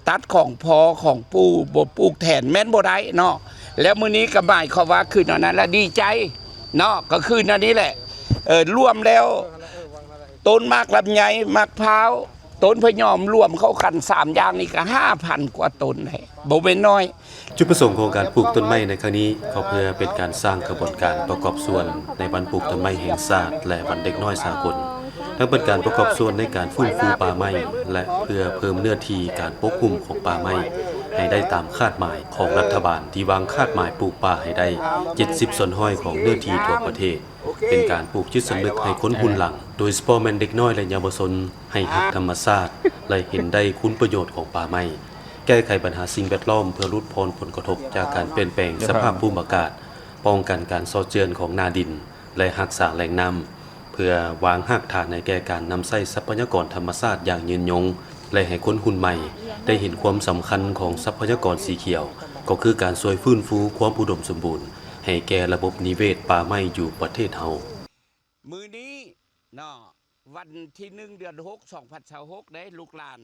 ຕັດຂອງພໍ່ຂອງປູ່ ບໍ່ປູກແທນ ແມ່ນບໍ່ໄດ້ເນາະ. ແລ້ວມື້ນີ້ກໍໝາຍຄວາມວ່າຄືແນວນັ້ນລະ ດີໃຈເນາະ ກໍຄືແນວນີ້ແຫຼະ. ເອີ ລວມແລ້ວ ຕົ້ນໝາກລຳໄຍ ໝາກພ້າວ ຕົ້ນພະຍອມ ລວມເຂົ້າກັນສາມຢ່າງນີ້ກໍຫ້າພັນກວ່າຕົ້ນແຫຼະ ບໍ່ແມ່ນນ້ອຍ. ຈຸດປະສົງຂອງການປູກຕົ້ນໄມ້ໃນຄັ້ງນີ້ ກໍເພື່ອເປັນການສ້າງຂະບວນການປະກອບສ່ວນໃນວັນປູກຕົ້ນໄມ້ແຫ່ງຊາດ ແລະ ວັນເດັກນ້ອຍສາກົນ, ທັງເປັນການປະກອບສ່ວນໃນການຟື້ນຟູປ່າໄມ້ ແລະ ເພື່ອເພີ່ມເນື້ອທີ່ການປົກຫຸ້ມຂອງປ່າໄມ້ໃຫ້ໄດ້ຕາມຄາດໝາຍຂອງລັດຖະບານ ທີ່ວາງຄາດໝາຍປູກປ່າໃຫ້ໄດ້ເຈັດສິບສ່ວນຮ້ອຍຂອງເນື້ອທີ່ທົ່ວປະເທດ. ເປັນການປູກຈິດສຳນຶກໃຫ້ຄົນຮຸ່ນຫຼັງ, ໂດຍສະເພາະແມ່ນເດັກນ້ອຍ ແລະ ເຍົາວະຊົນ ໃຫ້ຮັກທຳມະຊາດ ແລະ ເຫັນໄດ້ຄຸນປະໂຫຍດຂອງປ່າໄມ້, ແກ້ໄຂບັນຫາສິ່ງແວດລ້ອມເພື່ອຫຼຸດຜ່ອນຜົນກະທົບຈາກການປ່ຽນແປງສະພາບພູມອາກາດ, ປ້ອງກັນການຊອກເຈື່ອນຂອງໜ້າດິນ ແລະ ຮັກສາແຫຼ່ງນ້ຳ, ເພື່ອວາງຮາກຖານໃຫ້ແກ່ການນຳໃຊ້ຊັບພະຍາກອນທຳມະຊາດຢ່າງຍືນຍົງ ແລະ ໃຫ້ຄົນຮຸ່ນໃໝ່ໄດ້ເຫັນຄວາມສຳຄັນຂອງຊັບພະຍາກອນສີຂຽວ, ກໍຄືການຊ່ວຍຟື້ນຟູຄວາມອຸດົມສົມບູນ ໃຫ້ແກ່ລະບົບນິເວດປ່າໄມ້ຢູ່ປະເທດເຮົາ. ມື້ນີ້ເນາະ ວັນທີໜຶ່ງ ເດືອນຫົກ ສອງພັນຊາວຫົກເດ້ ລູກຫຼານ.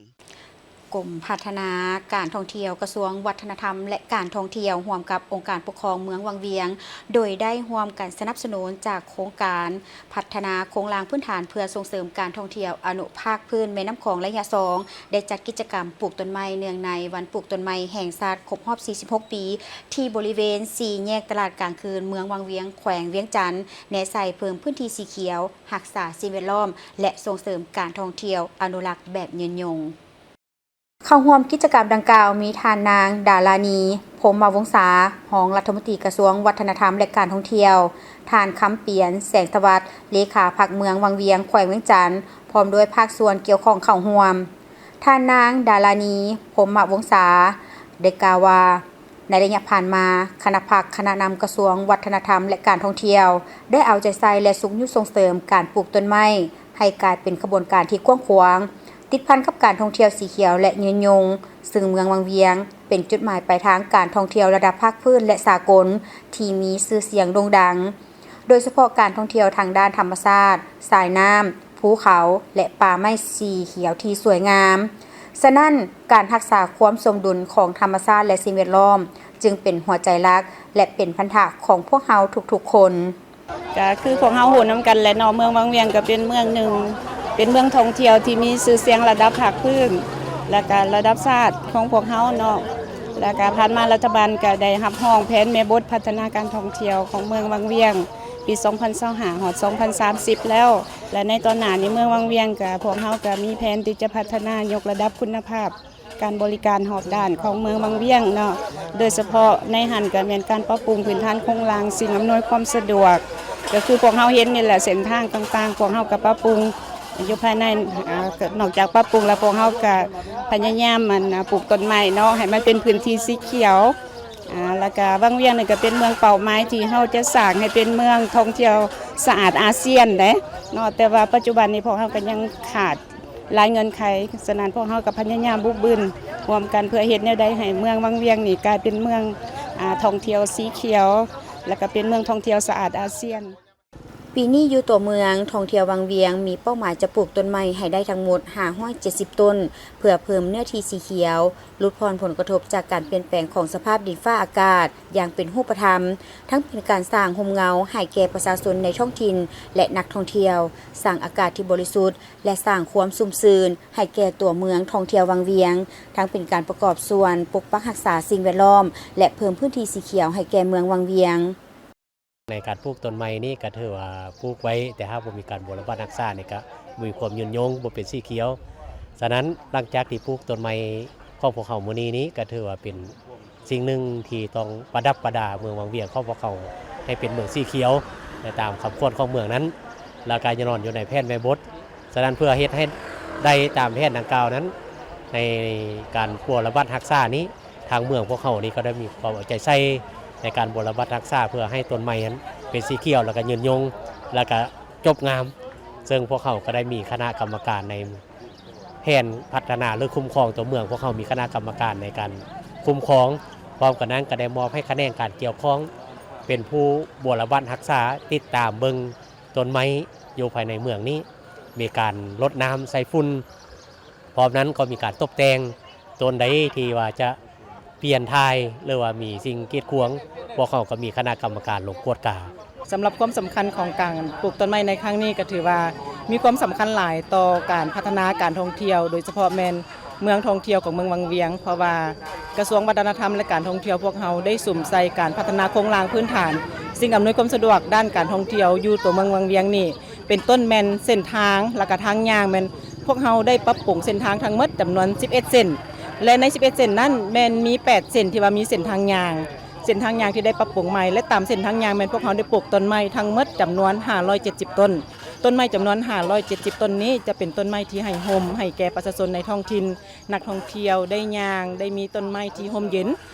ກົມພັດທະນາການທ່ອງທ່ຽວ ກະຊວງວັດທະນະທຳ ແລະ ການທ່ອງທ່ຽວ ຮ່ວມກັບອົງການປົກຄອງເມືອງວັງວຽງ ໂດຍໄດ້ຮ່ວມກັນສະໜັບສະໜູນຈາກໂຄງການ ພັດທະນາໂຄງລ່າງພື້ນຖານເພື່ອສົ່ງເສີມການທ່ອງທ່ຽວອະນຸພາກພື້ນແມ່ນ້ຳຂອງໄລຍະສອງ ໄດ້ຈັດກິດຈະກຳປູກຕົ້ນໄມ້ເນື່ອງໃນວັນປູກຕົ້ນໄມ້ແຫ່ງຊາດຄົບຮອບສີ່ສິບຫົກປີ ທີ່ບໍລິເວນສີ່ແຍກຕະຫຼາດກາງຄືນ ເມືອງວັງວຽງ ແຂວງວຽງຈັນ, ແນໃສ່ເພີ່ມພື້ນທີ່ສີຂຽວ, ຮັກສາສິ່ງແວດລ້ອມ ແລະ ສົ່ງເສີມການທ່ອງທ່ຽວອະນຸລັກແບບຍືນຍົງ. ເຂົ້າຮ່ວມກິດຈະກຳດັ່ງກ່າວມີທ່ານນາງ ດາລານີ ພົມມະວົງສາ ຮອງລັດຖະມົນຕີກະຊວງວັດທະນະທຳ ແລະ ການທ່ອງທ່ຽວ, ທ່ານ ຄຳປຽນ ແສງສະຫວັດ ເລຂາພັກເມືອງວັງວຽງ ແຂວງວຽງຈັນ ພ້ອມດ້ວຍພາກສ່ວນກ່ຽວຂ້ອງເຂົ້າຮ່ວມ. ທ່ານນາງ ດາລານີ ພົມມະວົງສາ ໄດ້ກ່າວວ່າ ໃນໄລຍະຜ່ານມາ, ຄະນະພັກ, ຄະນະນຳກະຊວງວັດທະນະທຳ ແລະ ການທ່ອງທ່ຽວ ໄດ້ເອົາໃຈໃສ່ ແລະ ຊຸກຍູ້ສົ່ງເສີມການປູກຕົ້ນໄມ້ ໃຫ້ກາຍເປັນຂະບວນການທີ່ກວ້າງຂວາງ, ຕິດພັນກັບການທ່ອງທ່ຽວສີຂຽວ ແລະ ຍືນຍົງ, ຊຶ່ງເມືອງວັງວຽງ ເປັນຈຸດໝາຍປາຍທາງການທ່ອງທ່ຽວລະດັບພາກພື້ນ ແລະ ສາກົນ ທີ່ມີຊື່ສຽງໂດ່ງດັງ, ໂດຍສະເພາະການທ່ອງທ່ຽວທາງດ້ານທຳມະຊາດ, ສາຍນ້ຳ, ພູເຂົາ ແລະ ປ່າໄມ້ສີຂຽວທີ່ສວຍງາມ. ສະນັ້ນ, ການຮັກສາຄວາມສົມດຸນຂອງທຳມະຊາດ ແລະ ສິ່ງແວດລ້ອມ ຈຶ່ງເປັນຫົວໃຈຫຼັກ ແລະ ເປັນພັນທະຂອງພວກເຮົາທຸກໆຄົນ. ກະຄືພວກເຮົາຮູ້ນຳກັນແຫຼະເນາະ, ເມືອງວັງວຽງກະເປັນເມືອງໜຶ່ງ, ເປັນເມືອງທ່ອງທ່ຽວທີ່ມີຊື່ສຽງລະດັບພາກພື້ນ ແລະ ກະລະດັບຊາດຂອງພວກເຮົາເນາະ. ແລະ ກະຜ່ານມາລັດຖະບານກະໄດ້ຮັບຮອງແຜນແມ່ບົດພັດທະນາການທ່ອງທ່ຽວຂອງເມືອງວັງວຽງ ປີສອງພັນຊາວຫ້າ ຮອດ ສອງພັນສາມສິບແລ້ວ ແລະ ໃນຕອນໜ້ານີ້ເມືອງວັງວຽງກະ ພວກເຮົາກະມີແຜນທີ່ຈະພັດທະນາຍົກລະດັບຄຸນນະພາບການບໍລິການຮອບດ້ານຂອງເມືອງວັງວຽງເນາະ, ໂດຍສະເພາະໃນຫັ້ນກະແມ່ນການປັບປຸງພື້ນຖານໂຄງລ່າງສິ່ງອຳນວຍຄວາມສະດວກ, ກະຄືພວກເຮົາເຫັນນີ້ແຫຼະ ເສັ້ນທາງຕ່າງໆ ພວກເຮົາກະປັບປຸງຢູ່ພາຍໃນ, ອາ, ນອກຈາກປັບປຸງແລ້ວ ພວກເຮົາກະພະຍາຍາມ ອັນ, ອາ, ປູກຕົ້ນໄມ້ເນາະ ໃຫ້ມັນເປັນພື້ນທີ່ສີຂຽວ. ອາ ແລ້ວກະວັງວຽງນີ້ກະເປັນເມືອງເປົ້າໝາຍທີ່ເຮົາຈະສ້າງໃຫ້ເປັນເມືອງທ່ອງທ່ຽວສະອາດອາຊຽນເດ້ເນາະ, ແຕ່ວ່າປັດຈຸບັນນີ້ພວກເຮົາກະຍັງຂາດຫຼາຍເງື່ອນໄຂ, ສະນັ້ນພວກເຮົາກະພະຍາຍາມບຸກບືນຮ່ວມກັນ ເພື່ອເຮັດແນວໃດໃຫ້ເມືອງວັງວຽງນີ້ກາຍເປັນເມືອງ, ອາ, ທ່ອງທ່ຽວສີຂຽວ, ແລະກະເປັນເມືອງທ່ອງທ່ຽວສະອາດອາຊຽນ. ປີນີ້ຢູ່ຕົວເມືອງທ່ອງທ່ຽວວັງວຽງ ມີເປົ້າໝາຍຈະປູກຕົ້ນໄມ້ໃຫ້ໄດ້ທັງໝົດຫ້າຮ້ອຍເຈັດສິບຕົ້ນ ເພື່ອເພີ່ມເນື້ອທີ່ສີຂຽວ, ຫຼຸດຜ່ອນຜົນກະທົບຈາກການປ່ຽນແປງຂອງສະພາບດິນຟ້າອາກາດຢ່າງເປັນຮູບປະທຳ, ທັງເປັນການສ້າງຮົ່ມເງົາໃຫ້ແກ່ປະຊາຊົນໃນທ້ອງຖິ່ນ ແລະ ນັກທ່ອງທ່ຽວ, ສ້າງອາກາດທີ່ບໍລິສຸດ ແລະ ສ້າງຄວາມຊຸ່ມຊື່ນໃຫ້ແກ່ຕົວເມືອງທ່ອງທ່ຽວວັງວຽງ, ທັງເປັນການປະກອບສ່ວນປົກປັກຮັກສາສິ່ງແວດລ້ອມ ແລະ ເພີ່ມພື້ນທີ່ສີຂຽວໃຫ້ແກ່ເມືອງວັງວຽງ. ໃນການປູກຕົ້ນໄມ້ນີ້ກະຖືວ່າປູກໄວ້, ແຕ່ຫາກບໍ່ມີການບົວລະບັດຮັກສານີ້ກະບໍ່ມີຄວາມຍືນຍົງ, ບໍ່ເປັນສີຂຽວ. ສະນັ້ນ ຫຼັງຈາກທີ່ປູກຕົ້ນໄມ້ຂອງພວກເຮົາມື້ນີ້ນີ້ ກະຖືວ່າເປັນສິ່ງໜຶ່ງທີ່ຕ້ອງປະດັບປະດາເມືອງວັງວຽງຂອງພວກເຮົາໃຫ້ເປັນເມືອງສີຂຽວ ແລະ ຕາມຄຳຂວັນຂອງເມືອງນັ້ນ, ແລ້ວກະນອນຢູ່ໃນແຜນແມ່ບົດ. ສະນັ້ນ ເພື່ອເຮັດໃຫ້ໄດ້ຕາມແຜນດັ່ງກ່າວນັ້ນ, ໃນການບົວລະບັດຮັກສານີ້ ທາງເມືອງພວກເຮົານີ້ກໍໄດ້ມີຄວາມເອົາໃຈໃສ່ໃນການບົວລະບັດຮັກສາ ເພື່ອໃຫ້ຕົ້ນໄມ້ຫັ້ນເປັນສີຂຽວ ແລ້ວກະຍືນຍົງ ແລ້ວກະຈົບງາມ. ເຊິ່ງພວກເຮົາກໍໄດ້ມີຄະນະກຳມະການໃນແຜນພັດທະນາ ຫຼື ຄຸ້ມຄອງຕົວເມືອງ, ພວກເຮົາມີຄະນະກຳມະການໃນການຄຸ້ມຄອງ. ພ້ອມກັນນັ້ນກໍໄດ້ມອບໃຫ້ຂະແໜງການກ່ຽວຂ້ອງເປັນຜູ້ບົວລະບັດຮັກສາ, ຕິດຕາມເບິ່ງ ຕົ້ນໄມ້ຢູ່ພາຍໃນເມືອງນີ້ ມີການລົດນ້ຳໃສ່ຝຸ່ນ, ພ້ອມນັ້ນກໍມີການຕົບແຕ່ງ. ຕົ້ນໃດທີ່ວ່າຈະປ່ຽນຖ່າຍ ຫຼືວ່າມີສິ່ງກີດຂວາງ, ພວກເຮົາກໍມີຄະນະກຳມະການລົງກວດກາ. ສຳລັບຄວາມສຳຄັນຂອງການປູກຕົ້ນໄມ້ໃນຄັ້ງນີ້ ກໍຖືວ່າມີຄວາມສຳຄັນຫຼາຍຕໍ່ການພັດທະນາການທ່ອງທ່ຽວ, ໂດຍສະເພາະແມ່ນ ເມືອງທ່ອງທ່ຽວຂອງເມືອງວັງວຽງ, ເພາະວ່າກະຊວງວັດທະນະທຳ ແລະ ການທ່ອງທ່ຽວພວກເຮົາໄດ້ສຸມໃສ່ການພັດທະນາໂຄງລ່າງພື້ນຖານ, ສິ່ງອຳນວຍຄວາມສະດວກດ້ານການທ່ອງທ່ຽວຢູ່ຕົວເມືອງວັງວຽງນີ້ ເປັນຕົ້ນແມ່ນເສັ້ນທາງ ແລ້ວກະທາງຍ່າງ, ແມ່ນພວກເຮົາໄດ້ປັບປຸງເສັ້ນທາງທັງໝົດຈຳນວນສິບເອັດເສັ້ນ ແລະ ໃນສິບເອັດເສັ້ນນັ້ນແມ່ນມີແປດເສັ້ນທີ່ວ່າມີເສັ້ນທາງຍ່າງ, ເສັ້ນທາງຍ່າງທີ່ໄດ້ປັບປຸງໃໝ່ ແລະ ຕາມເສັ້ນທາງຍ່າງແມ່ນພວກເຮົາໄດ້ປູກຕົ້ນໄມ້ທັງໝົດຈຳນວນຫ້າຮ້ອຍເຈັດສິບຕົ້ນ. ຕົ້ນໄມ້ຈຳນວນຫ້າຮ້ອຍເຈັດສິບຕົ້ນນີ້ ຈະເປັນຕົ້ນໄມ້ທີ່ໃຫ້ຮົ່ມໃຫ້ແກ່ປະຊາຊົນໃນທ້ອງຖິ່ນ, ນັກທ່ອງທ່ຽວໄດ້ຍ່າງ ໄດ້ມີຕົ້ນໄມ້ທີ່ຮົ່ມເຢັນ,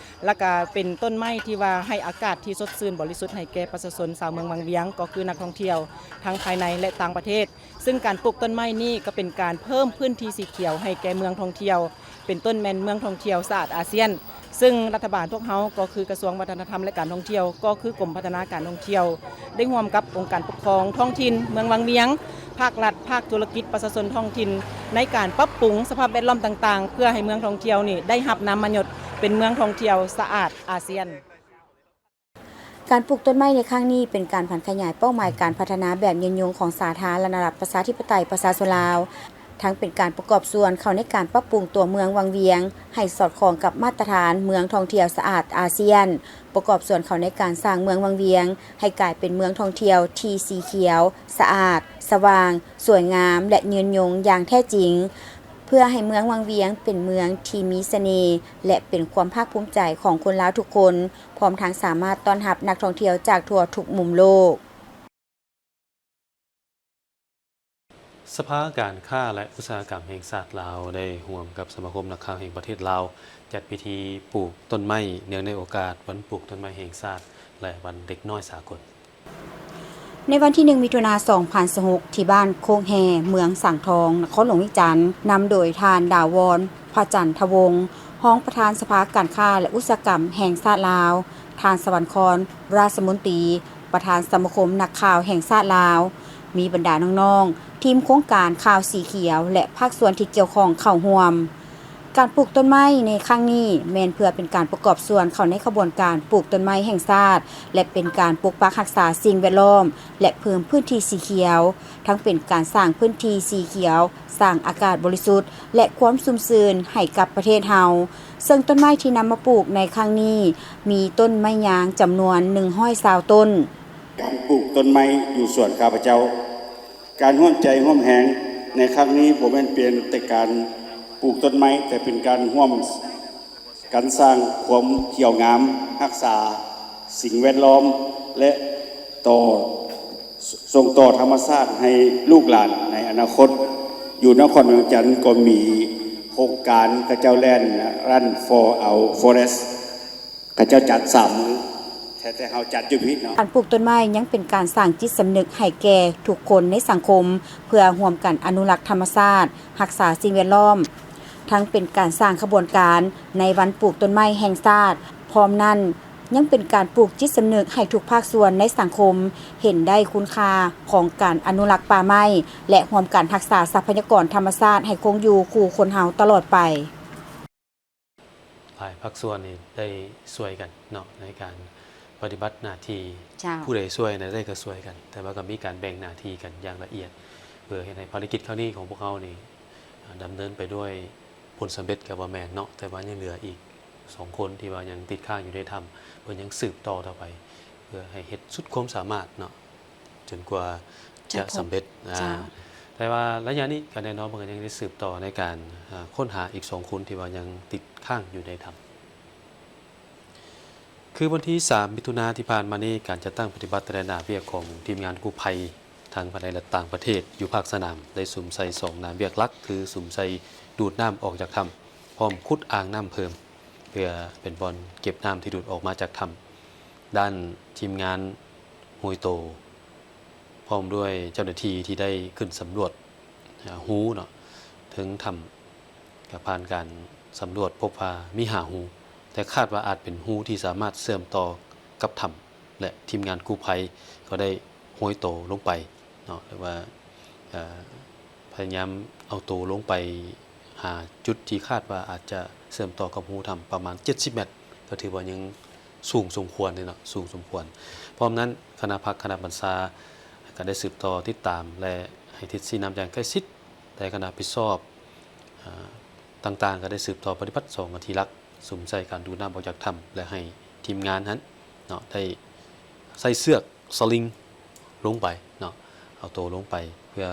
ແລ້ວກະເປັນຕົ້ນໄມ້ທີ່ວ່າໃຫ້ອາກາດທີ່ສົດຊື່ນບໍລິສຸດໃຫ້ແກ່ປະຊາຊົນຊາວເມືອງວັງວຽງ, ກໍຄືນັກທ່ອງທ່ຽວທັງພາຍໃນ ແລະ ຕ່າງປະເທດ. ຊຶ່ງການປູກຕົ້ນໄມ້ນີ້ກໍເປັນການເພີ່ມພື້ນທີ່ສີຂຽວໃຫ້ແກ່ເມືອງທ່ອງທ່ຽວ, ເປັນຕົ້ນແມ່ນເມືອງທ່ອງທ່ຽວສະອາດອາຊຽນ. ຊຶ່ງລັດຖະບານພວກເຮົາ ກໍຄືກະຊວງວັດທະນະທຳ ແລະ ການທ່ອງທ່ຽວ, ກໍຄືກົມພັດທະນາການທ່ອງທ່ຽວ ໄດ້ຮ່ວມກັບອົງການປົກຄອງທ້ອງຖິ່ນເມືອງວັງວຽງ, ພາກລັດ, ພາກທຸລະກິດ, ປະຊາຊົນທ້ອງຖິ່ນ ໃນການປັບປຸງສະພາບແວດລ້ອມຕ່າງໆ ເພື່ອໃຫ້ເມືອງທ່ອງທ່ຽວນີ້ໄດ້ຮັບນາມມະຍົດເປັນເມືອງທ່ອງທ່ຽວສະອາດອາຊຽນ. ການປູກຕົ້ນໄມ້ໃນຄັ້ງນີ້ ເປັນການຜັນຂະຫຍາຍເປົ້າໝາຍການພັດທະນາແບບຍືນຍົງຂອງສາທາລະນະລັດປະຊາທິປະໄຕປະຊາຊົນລາວ, ທັງເປັນການປະກອບສ່ວນເຂົ້າໃນການປັບປຸງຕົວເມືອງວັງວຽງ ໃຫ້ສອດຄ່ອງກັບມາດຕະຖານເມືອງທ່ອງທ່ຽວສະອາດອາຊຽນ, ປະກອບສ່ວນເຂົ້າໃນການສ້າງເມືອງວັງວຽງໃຫ້ກາຍເປັນເມືອງທ່ອງທ່ຽວທີ່ສີຂຽວ, ສະອາດ, ສະຫວ່າງ, ສວຍງາມ ແລະ ຍືນຍົງຢ່າງແທ້ຈິງ, ເພື່ອໃຫ້ເມືອງວັງວຽງເປັນເມືອງທີ່ມີສະເໜ່ ແລະ ເປັນຄວາມພາກພູມໃຈຂອງຄົນລາວທຸກຄົນ, ພ້ອມທັງສາມາດຕ້ອນຮັບນັກທ່ອງທ່ຽວຈາກທົ່ວທຸກມຸມໂລກ. ສະພາການຄ້າ ແລະ ອຸດສາຫະກຳແຫ່ງຊາດລາວ ໄດ້ຮ່ວມກັບສະມາຄົມນັກຂ່າວແຫ່ງປະເທດລາວ ຈັດພິທີປູກຕົ້ນໄມ້ ເນື່ອງໃນໂອກາດວັນປູກຕົ້ນໄມ້ແຫ່ງຊາດ ແລະ ວັນເດັກນ້ອຍສາກົນ. ໃນວັນທີໜຶ່ງ ມິຖຸນາ ສອງພັນຊາວຫົກ ທີ່ບ້ານໂຄກແຮ່ ເມືອງສັງທອງ ນະຄອນຫຼວງວຽງຈັນ, ນຳໂດຍທ່ານ ດາວອນ ພະຈັນທະວົງ ຮອງປະທານສະພາການຄ້າ ແລະ ອຸດສາຫະກຳແຫ່ງຊາດລາວ, ທ່ານ ສະຫວັນຄອນ ຣາຊມົນຕີ ປະທານສະມາຄົມນັກຂ່າວແຫ່ງຊາດລາວ, ມີບັນດານ້ອງໆ, ທີມໂຄງການຂ່າວສີຂຽວ ແລະ ພາກສ່ວນທີ່ກ່ຽວຂ້ອງເຂົ້າຮ່ວມ. ການປູກຕົ້ນໄມ້ໃນຄັ້ງນີ້ ແມ່ນເພື່ອເປັນການປະກອບສ່ວນເຂົ້າໃນຂະບວນການປູກຕົ້ນໄມ້ແຫ່ງຊາດ ແລະ ເປັນການປົກປັກຮັກສາສິ່ງແວດລ້ອມ ແລະ ເພີ່ມພື້ນທີ່ສີຂຽວ, ທັງເປັນການສ້າງພື້ນທີ່ສີຂຽວ, ສ້າງອາກາດບໍລິສຸດ ແລະ ຄວາມຊຸ່ມຊື່ນໃຫ້ກັບປະເທດເຮົາ. ເຊິ່ງຕົ້ນໄມ້ທີ່ນຳມາປູກໃນຄັ້ງນີ້ ມີຕົ້ນໄມ້ຍາງຈຳນວນໜຶ່ງຮ້ອຍຊາວຕົ້ນ. ການປູກຕົ້ນໄມ້ຢູ່ສວນຂ້າພະເຈົ້າ, ການຮ່ວມໃຈຮ່ວມແຮງໃນຄັ້ງນີ້ ບໍ່ແມ່ນເປັນແຕ່ການປູກຕົ້ນໄມ້, ແຕ່ເປັນການຮ່ວມກັນສ້າງຄວາມຂຽວງາມ, ຮັກສາສິ່ງແວດລ້ອມ ແລະ ຕໍ່ ສົ່ງຕໍ່ທຳມະຊາດໃຫ້ລູກຫຼານໃນອະນາຄົດ. ຢູ່ນະຄອນຫຼວງວຽງຈັນກໍມີໂຄງການເຂົາເຈົ້າແລ່ນ Run for Our Forest ເຂົາເຈົ້າຈັດສາມມື້, ແທ້ໆເຮົາຈັດຢູ່ພີ້ເນາະ. ການປູກຕົ້ນໄມ້ຍັງເປັນການສ້າງຈິດສຳນຶກໃຫ້ແກ່ທຸກຄົນໃນສັງຄົມ ເພື່ອຮ່ວມກັນອະນຸລັກທຳມະຊາດ, ຮັກສາສິ່ງແວດລ້ອມ, ທັງເປັນການສ້າງຂະບວນການໃນວັນປູກຕົ້ນໄມ້ແຫ່ງຊາດ. ພ້ອມນັ້ນ ຍັງເປັນການປູກຈິດສຳນຶກໃຫ້ທຸກພາກສ່ວນໃນສັງຄົມເຫັນໄດ້ຄຸນຄ່າຂອງການອະນຸລັກປ່າໄມ້ ແລະ ຮ່ວມກັນຮັກສາຊັບພະຍາກອນທຳມະຊາດໃຫ້ຄົງຢູ່ຄູ່ຄົນເຮົາຕະຫຼອດໄປ. ຫຼາຍພາກສ່ວນນີ້ໄດ້ຊ່ວຍກັນເນາະ ໃນການປະຕິບັດໜ້າທີ່. ເຈົ້າ. ຜູ້ໃດຊ່ວຍໜ້າໃດກໍຊ່ວຍກັນ, ແຕ່ວ່າກໍມີການແບ່ງໜ້າທີ່ກັນຢ່າງລະອຽດ ເພື່ອເຮັດໃຫ້ພາລະກິດຄັ້ງນີ້ຂອງພວກເຮົານີ້ ອາ ດຳເນີນໄປດ້ວຍຜົນສຳເລັດກໍວ່າແມ່ນເນາະ, ແຕ່ວ່າຍັງເຫຼືອອີກສອງຄົນທີ່ວ່າຍັງຕິດຄ້າງຢູ່ໃນຖ້ຳ, ເພິ່ນຍັງສືບຕໍ່ຕໍ່ໄປ ເພື່ອໃຫ້ເຮັດສຸດຄວາມສາມາດເນາະ ຈົນກວ່າຈະສຳເລັດ. ເຈົ້າ. ແຕ່ວ່າໄລຍະນີ້ກໍແນ່ນອນ ເພິ່ນກໍຍັງໄດ້ສືບຕໍ່ໃນການ ອາ ຄົ້ນຫາອີກສອງຄົນທີ່ວ່າຍັງຕິດຄ້າງຢູ່ໃນຖ້ຳ. ຄືວັນທີສາມ ມິຖຸນາທີ່ຜ່ານມານີ້, ການຈັດຕັ້ງປະຕິບັດແຕ່ລະໜ້າວຽກຂອງທີມງານກູ້ໄພທັງພາຍໃນ ແລະ ຕ່າງປະເທດ ຢູ່ພາກສະໜາມ ໄດ້ສຸມໃສ່ສອງໜ້າວຽກຫຼັກ ຄືສຸມໃສ່ດູດນ້ຳອອກຈາກຖ້ຳ ພ້ອມຂຸດອ່າງນ້ຳເພີ່ມ ເພື່ອເປັນບ່ອນເກັບນ້ຳທີ່ດູດອອກມາຈາກຖ້ຳ. ດ້ານທີມງານໂຮຍໂຕ ພ້ອມດ້ວຍເຈົ້າໜ້າທີ່ທີ່ໄດ້ຂຶ້ນສຳຫຼວດ ອາ ຮູເນາະ ເທິງຖ້ຳ ກໍຜ່ານການສຳຫຼວດພົບວ່າມີຫ້າຮູ, ແຕ່ຄາດວ່າອາດເປັນຮູທີ່ສາມາດເຊື່ອມຕໍ່ກັບຖ້ຳ ແລະ ທີມງານກູ້ໄພກໍໄດ້ໂຮຍໂຕລົງໄປເນາະ ຫຼືວ່າ ເອີ ພະຍາຍາມເອົາໂຕລົງໄປຫາຈຸດທີ່ຄາດວ່າອາດຈະເຊື່ອມຕໍ່ກັບຮູຖ້ຳປະມານເຈັດສິບແມັດ, ກໍຖືວ່າຍັງສູງສົມຄວນເດເນາະ ສູງສົມຄວນ. ພ້ອມນັ້ນ ຄະນະພັກຄະນະບັນຊາກໍໄດ້ສືບຕໍ່ຕິດຕາມ ແລະ ໃຫ້ທິດຊີ້ນຳຢ່າງໃກ້ຊິດ, ແຕ່ຄະນະຮັບຜິດຊອບ ອາ ຕ່າງໆ ກໍໄດ້ສືບຕໍ່ປະຕິບັດສອງໜ້າທີ່ຫຼັກ ສຸມໃສ່ການດູດນ້ຳອອກຈາກຖ້ຳ ແລະ ໃຫ້ທີມງານຫັ້ນເນາະ ໄດ້ໃສ່ເຊືອກສະລິງລົງໄປເນາະ ເອົາໂຕລົງໄປ ເພື່ອ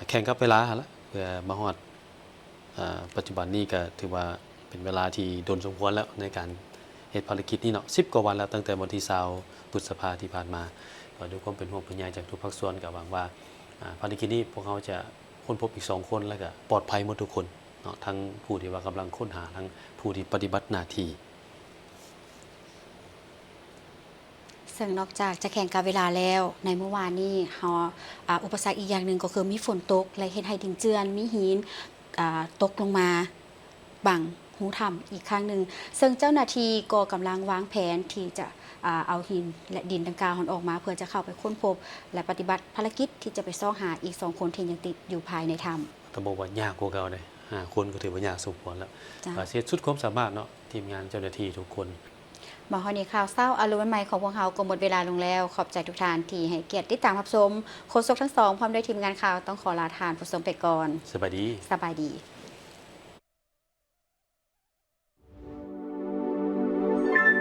ແຂ່ງກັບເວລາຫັ້ນລະ ເພື່ອມາຮອດ ອາ ປັດຈຸບັນນີ້ກໍຖືວ່າເປັນເວລາທີ່ດົນສົມຄວນແລ້ວ ໃນການເຮັດພາລະກິດນີ້ເນາະ ສິບກວ່າວັນແລ້ວ ຕັ້ງແຕ່ວັນທີຊາວ ພຶດສະພາທີ່ຜ່ານມາ. ກໍດ້ວຍຄວາມເປັນຫ່ວງເປັນໃຍຈາກທຸກພາກສ່ວນ ກໍຫວັງວ່າ ອາ ພາລະກິດນີ້ພວກເຮົາຈະຄົ້ນພົບອີກສອງຄົນ ແລ້ວກໍປອດໄພໝົດທຸກຄົນເນາະ ທັງຜູ້ທີ່ວ່າກຳລັງຄົ້ນຫາ ທັງຜູ້ທີ່ປະຕິບັດໜ້າທີ່. ເຊິ່ງນອກຈາກຈະແຂ່ງກັບເວລາແລ້ວ, ໃນມື້ວານນີ້ເຮົາ ອາ ອຸປະສັກອີກຢ່າງໜຶ່ງກໍຄືມີຝົນຕົກ ແລະ ເຮັດໃຫ້ດິນເຈື່ອນ, ມີຫີນ ອາ ຕົກລົງມາບັງຮູຖ້ຳອີກຄັ້ງໜຶ່ງ, ເຊິ່ງເຈົ້າໜ້າທີ່ກໍກຳລັງວາງແຜນທີ່ຈະ ອາ ເອົາຫີນ ແລະ ດິນດັ່ງກ່າວຫັ້ນອອກມາ ເພື່ອຈະເຂົ້າໄປຄົ້ນພົບ ແລະ ປະຕິບັດພາລະກິດທີ່ຈະໄປຊອກຫາອີກສອງຄົນທີ່ຍັງຕິດຢູ່ພາຍໃນຖ້ຳ. ຕ້ອງບອກວ່າຍາກກວ່າເກົ່າເດ້, ຫ້າຄົນກໍຖືວ່າຍາກສົມຄວນແລ້ວ. ເຈົ້າ. ກໍຊິເຮັດສຸດຄວາມສາມາດເນາະ, ທີມງານເຈົ້າໜ້າທີ່ທຸກຄົນ. ມາຮອດນີ້ ຂ່າວເຊົ້າອາລົມໃໝ່ໆຂອງພວກເຮົາກໍໝົດເວລາລົງແລ້ວ. ຂອບໃຈທຸກທ່ານທີ່ໃຫ້ກຽດຕິດຕາມຮັບຊົມ. ໂຄສົກທັງສອງ ພ້ອມດ້ວຍທີມງານຂ່າວ ຕ້ອງຂໍລາທ່ານຜູ້ຊົມໄປກ່ອນ. ສະບາຍດີ. ສະບາຍດີ.